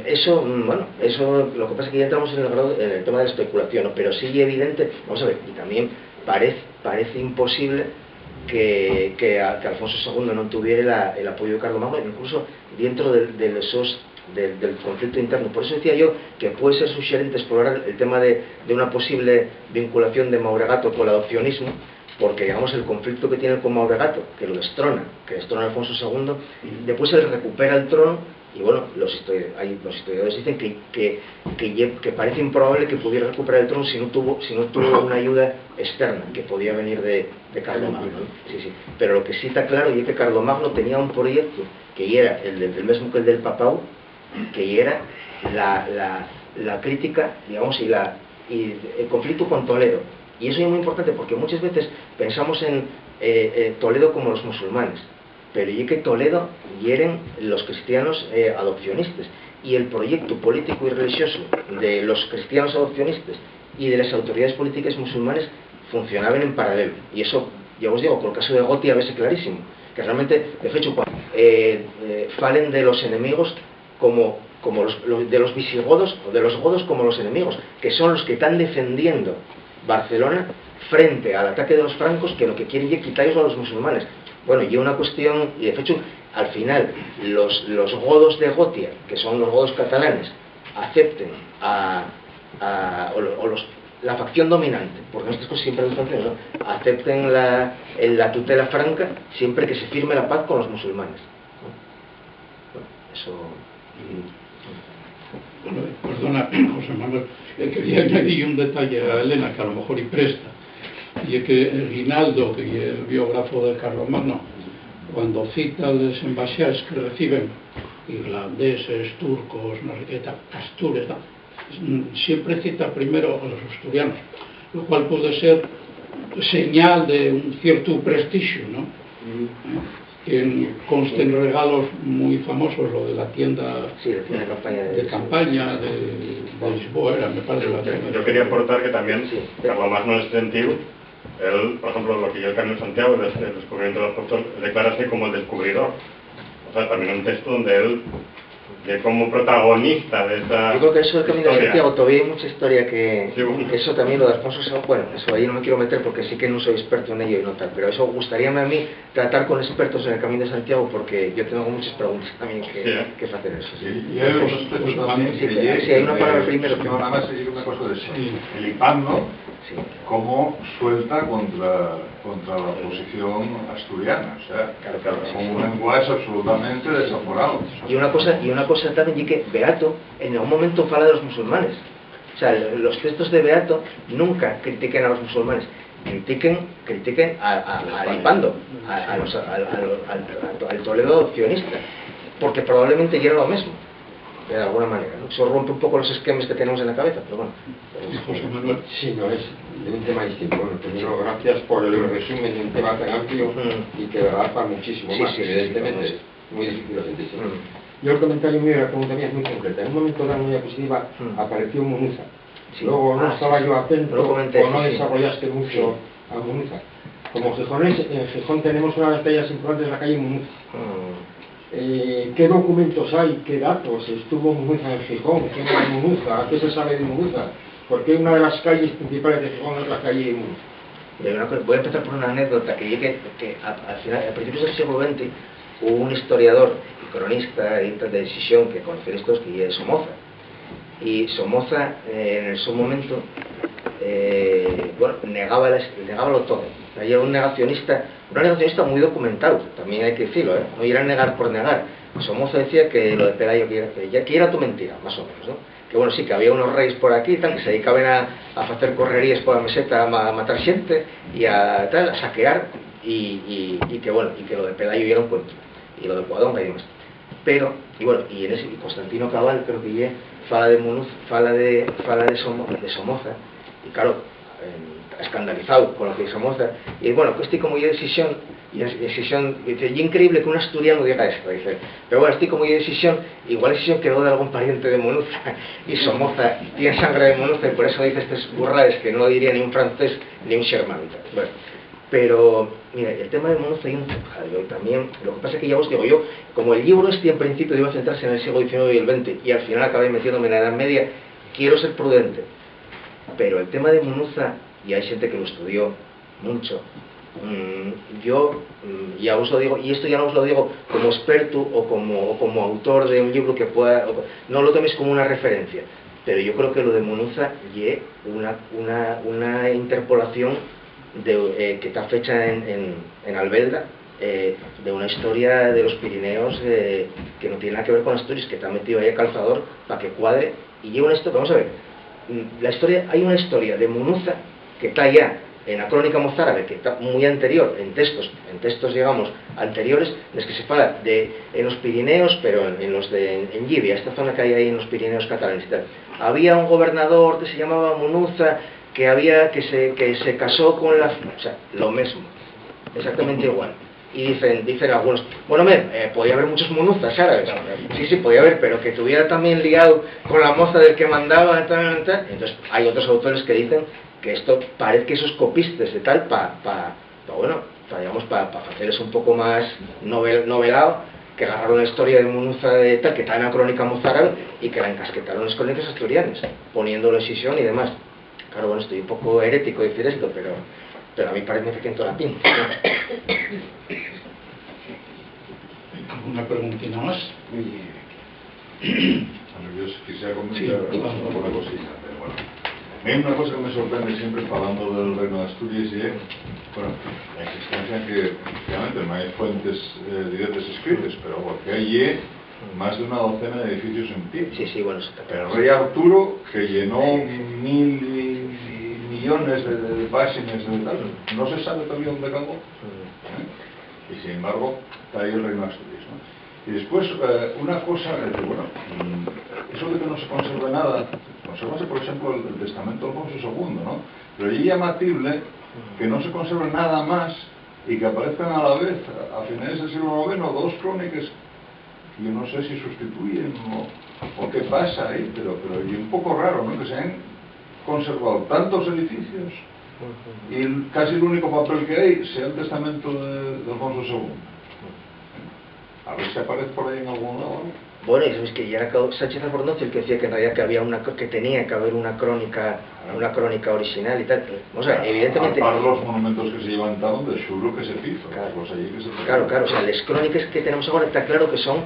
Eso, mm, bueno, eso, lo que pasa es que ya entramos en el grado, en el tema de la especulación, ¿no? Pero sí ye evidente, vamos a ver, y también parece, parece imposible que, que a-, que Alfonso segundo no tuviera la, el apoyo de Carlomagno, incluso dentro del, de esos, del, del conflicto interno. Por eso decía yo que puede ser sugerente explorar el tema de, de una posible vinculación de Mauregato con el adopcionismo, porque, digamos, el conflicto que tiene con Mauregato, que lo destrona, que destrona a Alfonso segundo, después él recupera el trono, y, bueno, los histori-, hay, los historiadores dicen que, que, que ye-, que parece improbable que pudiera recuperar el trono si no tuvo, si no tuvo una ayuda externa que podía venir de, de Carlomagno, ¿no? Sí, sí. Pero lo que sí está claro es que Carlomagno tenía un proyecto que era el del, el mismo que el del papau, que era la, la, la crítica, digamos, y la, Y el conflicto con Toledo. Y eso es muy importante porque muchas veces pensamos en eh, eh, Toledo como los musulmanes, pero ye que Toledo yeren los cristianos eh, adopcionistas. Y el proyecto político y religioso de los cristianos adopcionistas y de las autoridades políticas musulmanes funcionaban en paralelo. Y eso, ya os digo, con el caso de Gotia a veces clarísimo, que realmente, de hecho, cuando eh, eh, falen de los enemigos como, como los, los- de los visigodos o de los godos como los enemigos, que son los que están defendiendo Barcelona frente al ataque de los francos, que lo que quieren es quitarlos a los musulmanes. Bueno, y una cuestión, y de hecho, al final, los, los godos de Gotia, que son los godos catalanes, acepten a, a- o lo- o los, la facción dominante, porque en estas cosas siempre hay dos facciones, ¿no? Acepten la, la tutela franca siempre que se firme la paz con los musulmanes. Bueno, eso. Bueno, perdona, José Manuel, eh, quería añadir un detalle a Elena que a lo mejor y presta, y es que Guinaldo, que es el biógrafo de Carlomagno, cuando cita les embaxadas que reciben, irlandeses, turcos, no sé qué tal, Asturias, tal, mm, siempre cita primero a los asturianos, lo cual puede ser señal de un cierto prestigio, ¿no? Tien, consten regalos muy famosos, lo de la tienda Sí, la tienda de campaña de- de campaña de, de Lisboa, era, me parece, la tienda. Yo quería aportar que también Sí. Carlomagno en ese sentido, él, por ejemplo, lo que yo el Camino de Santiago, el, el descubrimiento del apóstol, declarase como el descubridor. O sea, también un texto donde él, de como protagonista de esa Yo creo que eso del Camino de historia. Santiago todavía hay mucha historia que... Sí, bueno. Eso también lo de Alfonso Según, bueno, eso ahí no me quiero meter porque sí que no soy experto en ello y no tal, pero eso gustaríame a mí tratar con expertos en el Camino de Santiago porque yo tengo muchas preguntas también que, Sí, ¿eh? que hacer eso. Y, y hay otros aspectos también Sí, que pero- ye- sí, hay una que- palabra primero que no, nada más decir una cosa de eso. Sí. Felipando Sí. como suelta contra, contra la posición asturiana, o sea, Claro, claro, sí, con sí. un lenguaje absolutamente desaforado. Y una cosa, y una cosa también, y que Beato en ningún momento fala de los musulmanes. O sea, los textos de Beato nunca critiquen a los musulmanes, critiquen, critiquen a, a, a Felipando, a, a los- al, al- al- al Toledo adopcionista, porque probablemente ya era lo mismo, de alguna manera, ¿no? Eso rompe un poco los esquemas que tenemos en la cabeza, pero bueno. Sí, José Manuel. Sí, no, es de un tema distinto. Bueno, primero, gracias por el resumen de un tema tan amplio Mm. y que da para muchísimo Sí, más, sí, sí, evidentemente. sí, Es muy difícil de sentirse. Mm. Yo el comentario mío y la pregunta mía es muy concreta. En un momento dado, en una diapositiva, Mm. apareció Munuza. Sí. Luego no Ah, estaba sí. yo atento No lo comenté, o no sí, sí. Desarrollaste mucho Sí. a Munuza. Como gijonés, en Gijón tenemos una de las calles importantes, la calle Munuza. Mm. Eh, ¿Qué documentos hay? ¿Qué datos? ¿Estuvo Munuza en Gijón? ¿Quién era Munuza? ¿Qué se sabe de Munuza? Porque una de las calles principales de Gijón es la calle Munuza. Y hay una cosa, voy a empezar por una anécdota que, que, que a, al final, a principios del siglo veinte hubo un historiador y cronista y tal de Xixón que conocen estos, que es Somoza. Y Somoza, eh, en el su momento, eh, bueno, negaba las, negábalo todo. O sea, era un negacionista, un negacionista muy documentado, también hay que decirlo, ¿eh? No era negar por negar. Somoza decía que lo de Pelayo que era, que ya, que era tu mentira, más o menos, ¿no? Que bueno, sí, que había unos reyes por aquí y tal, que se dedicaban a, a hacer correrías por la meseta, a ma- a matar gente y a tal, a saquear, y, y, y que bueno, y que lo de Pelayo era un cuento, y lo de Cuadonga y demás. Pero, y bueno, y, en ese, y Constantino Cabal, creo que ye, fala de Munuz, fala de, fala de, Somo, de Somoza, y claro, eh, escandalizado con lo que dice Somoza, y bueno, esto como ye de Xixón, y es, y Xixón, dice, "Ye increíble que un asturiano diga esto", dice, "pero bueno, esto como ye de Xixón, igual Xixón quedó de algún pariente de Munuza, y Somoza tiene sangre de Munuza, y por eso dice estas burrades que no lo diría ni un francés ni un xermán", y tal. Bueno, pero, mira, el tema de Munuza hay un, también, lo que pasa es que ya os digo yo, como el libro este en principio iba a centrarse en el siglo diecinueve y el veinte, y al final acabé metiéndome en la Edad Media, quiero ser prudente. Pero el tema de Munuza, y hay gente que lo estudió mucho, mm, yo mm, ya os lo digo, y esto ya no os lo digo como experto o como, o como autor de un libro que pueda, o- no lo toméis como una referencia, pero yo creo que lo de Munuza ye una, una, una interpolación de, eh, que está fecha en, en, en Albelda, eh, de una historia de los Pirineos eh, que no tiene nada que ver con Asturias, que está metido ahí a calzador para que cuadre. Y ye una historia, vamos a ver, mm, la historia, hay una historia de Munuza que está allá, en la crónica mozárabe, que ta mui anterior, en textos, en textos, digamos, anteriores, nes que se fala de, en los Pirineos, pero en, en los de, en, en Llibia, esta zona que hai aí en los Pirineos catalanes y tal, había un gobernador que se llamaba Munuza, que había, que se, que se casó con la, o sea, lo mesmo, exactamente igual. Y dicen, dicen algunos, bueno, men, eh, podía haber muchos Munuzas árabes. Claro, claro. Sí, sí, podía haber, pero que tuviera también liado con la moza del que mandaba, tal, tal. Entonces, hay otros autores que dicen que esto parece que esos copistes de tal, pa, pa, pa, bueno, pa, digamos, pa, pa facerles un poco más novel-, novelado, que agarraron la historia de Munuza de tal, que está en la crónica mozárabe, y que la encasquetaron en las crónicas asturianas, poniéndolo en Xixón y demás. Claro, bueno, estoy un poco herético decir esto, pero, pero a mí parece que en toda la pinta. ¿Alguna preguntina más? Bueno, yo quisiera comentar Sí. una cosita, pero bueno. A mí una cosa que me sorprende siempre, hablando del Reino de Asturias, es, bueno, la existencia que, efectivamente, no hay fuentes eh, directas escritas, pero porque hay más de una docena de edificios en pie. Sí, sí, bueno, eso está El claro. Rey Arturo, que llenó Sí, sí. mil millones de, de páginas de tal, no se sabe todavía dónde acabó. Mm. ¿Eh? Y sin embargo, está ahí el Reino de Asturias, ¿no? Y después, eh, una cosa, eh, bueno, mm, eso de que no se conserve nada, conservase, por ejemplo, el, el testamento de Alfonso segundo, ¿no? Pero es llamatible que no se conserve nada más y que aparezcan a la vez, a, a finales del siglo noveno, dos crónicas, yo no sé si sustituyen o, o qué pasa ahí, pero, pero es un poco raro, ¿no? Que se han conservado tantos edificios y el, casi el único papel que hay sea el testamento de, de Alfonso segundo. A ver si aparece por ahí en algún lado, ¿no? Bueno, y sabes que ya era Cau-, Sánchez Albornoz el que decía que en realidad que había una cro-, que tenía que haber una crónica, una crónica original y tal. O sea, evidentemente. Al par los monumentos que se levantaron, de seguro que se hizo, Claro. Pues allí que se Claro, claro, o sea, las crónicas que tenemos ahora está claro que son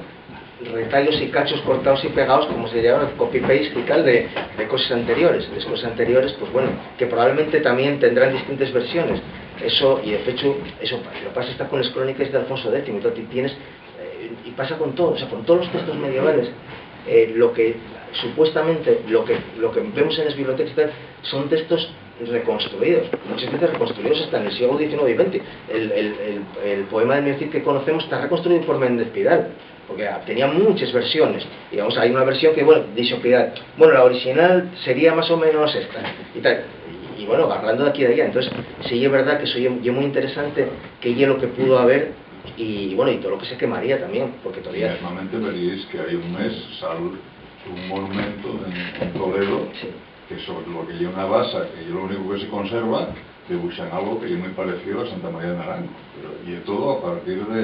retallos y cachos cortados y pegados, como se llama, copy-paste y tal, de, de cosas anteriores. De cosas anteriores, pues bueno, que probablemente también tendrán distintas versiones. Eso, y de hecho, eso, lo que pasa está con las crónicas de Alfonso décimo, y todo, y tienes, eh, y pasa con todo, o sea, con todos los textos medievales, eh, lo que supuestamente, lo que, lo que vemos en las bibliotecas y tal, son textos reconstruidos, muchas veces reconstruidos hasta en el siglo diecinueve y veinte. El, el, el, el poema de Mircid que conocemos está reconstruido por Méndez Pidal, porque ah, tenía muchas versiones. Digamos, hay una versión que, bueno, dicho Pidal, bueno, la original sería más o menos esta, y tal. Y, y bueno, hablando de aquí y de allá, entonces, sí, es verdad que eso ye, ye muy interesante, que ye lo que pudo haber, y bueno, y todo lo que se quemaría también, porque Y todavía. Mesmamente veríais que hai un mes sal un monumento en, en Toledo, Sí. que sobre lo que ye una basa, que ye lo único que se conserva, dibuxan algo que ye muy parecido a Santa María de Naranco. Pero, y todo a partir de,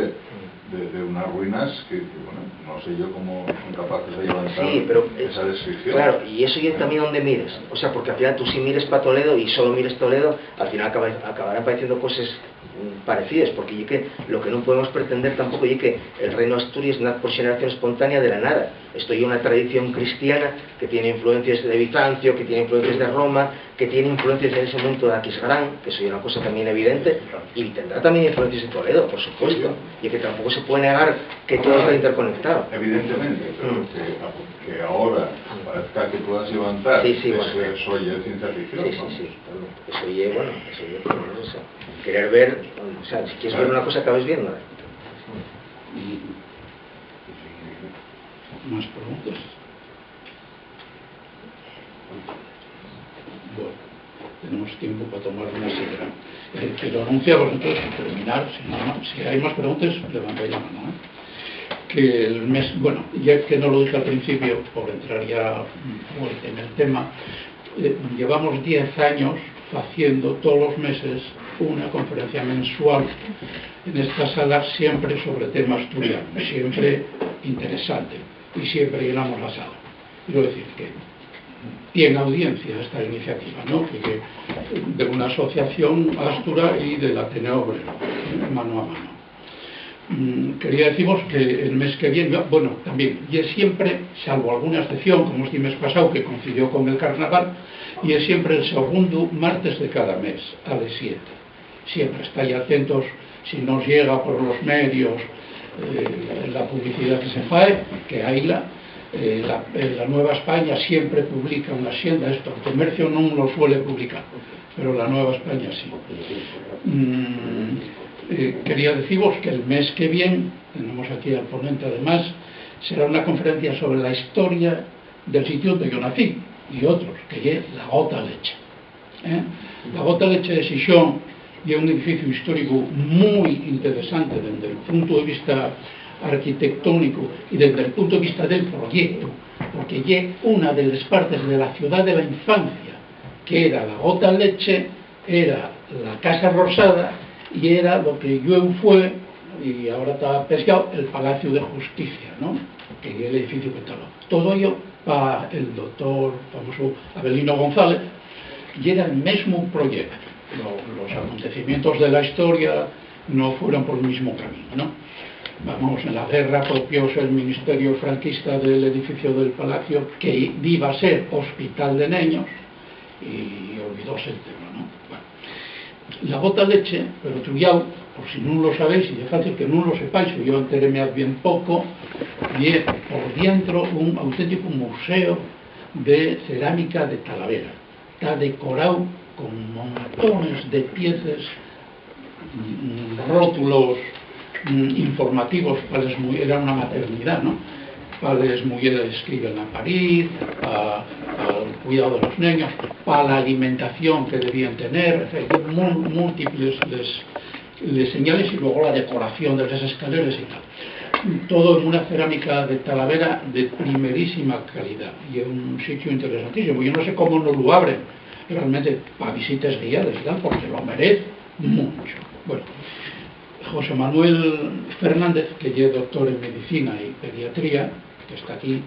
de, de unas ruinas que, que, bueno, no sé yo cómo son capaces de levantar Sí, pero, eh, esa descripción. Claro, y eso ye también donde mires. O sea, porque al final tú si mires pa Toledo y solo mires Toledo, al final acaba-, acabarán apareciendo cosas mm, parecidas, porque ye que lo que no podemos pretender tampoco ye que el Reino de Asturias nazga por xeneración espontánea de la nada. Esto ye una tradición cristiana que tiene influencias de Bizancio, que tiene influencias de Roma, que tiene influencias en ese momento de Aquisgrán, que eso ye una cosa también evidente, y tendrá también influencias de Toledo, por supuesto, Sí, sí. y que tampoco se puede negar que todo está interconectado. Evidentemente, pero Mm. que, que ahora parezca que puedas levantar Sí, sí, eso, bueno. eso ye ciencia ficción, Sí, sí, ¿no? sí, totalmente. Eso ye, bueno, eso ye, bueno, no sé. Querer ver, o sea, si quieres ver Claro. una cosa, acabes viéndola. ¿Más preguntas? Bueno, tenemos tiempo para tomar una sidra. Eh, quiero anunciar, vosotros, terminar, si no, no, si hay más preguntas, levantáis la mano, ¿eh? Que el mes, bueno, ya que no lo dije al principio, por entrar ya fuerte en el tema, eh, llevamos diez años haciendo todos los meses una conferencia mensual en esta sala, siempre sobre tema asturiano, siempre interesante, y siempre llenamos la sala. Quiero decir que tiene audiencia esta iniciativa, ¿no? Que, que de una asociación astura y del Ateneo Obrero, mano a mano. Mm, quería deciros que el mes que viene, bueno, también, y es siempre, salvo alguna excepción, como este mes pasado que coincidió con el carnaval, y es siempre el segundo martes de cada mes, a las siete. Siempre estáis atentos, si nos llega por los medios, eh, la publicidad que se fae, que hayla, Eh, la, eh, la Nueva España siempre publica una xenda, esto, el Comercio non lo suele publicar, pero la Nueva España sí. Mm, eh, quería decivos que el mes que vien, tenemos aquí al ponente además, será una conferencia sobre la historia del sitio donde yo nací y otros, que ye La Gota Leche. ¿Eh? La Gota Leche de Xixón ye un edificio histórico mui interesante dende el punto de vista arquitectónico y dende el punto de vista del proyecto, porque ye una de les partes de la ciudad de la infancia, que era La Gota Leche, era la Casa Rosada y era lo que llueu fue, y ahora ta pescao, el Palacio de Justicia, ¿no? Que ye l'edificio que ta al lao. Todo ello pa el doctor famoso Avelino González, y era el mesmu proyecto. Lo-, los acontecimientos de la historia no fueron por el mismo camino, ¿no? Vamos, en la guerra apropióse el ministerio franquista del edificio del Palacio que iba a ser hospital de neños y olvidóse el tema, ¿no? Bueno. La Gota Leche, per otru llau, por si nun lo sabéis, y ye fácil que nun lo sepáis, o yo enteréme bien poco, ye por dientro un auténtico museo de cerámica de Talavera. Ta decorao con montones de pieces, mm, rótulos, mm, informativos pa les mu-, era una maternidá, ¿no? Pa les muyeres que iben a parir, pa, pal cuidao de los neños, pa la alimentación que debíen tener, en fin, mú-, múltiples les, les señales, y luego la decoración de les escaleres y tal. Todo en una cerámica de Talavera de primerísima calidá. Y es un sitio interesantísimo. Yo no sé cómo no lo abren realmente pa visites guiades y tal, porque lo merez mucho. Bueno, José Manuel Fernández, que ye doctor en medicina y pediatría, que está aquí,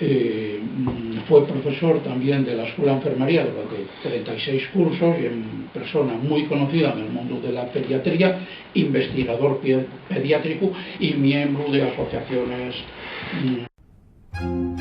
eh, mm, fue profesor también de la Escuela de Enfermería durante trenta y seis cursos y en persona muy conocida en el mundo de la pediatría, investigador pie-, pediátrico y miembro de asociaciones, mm,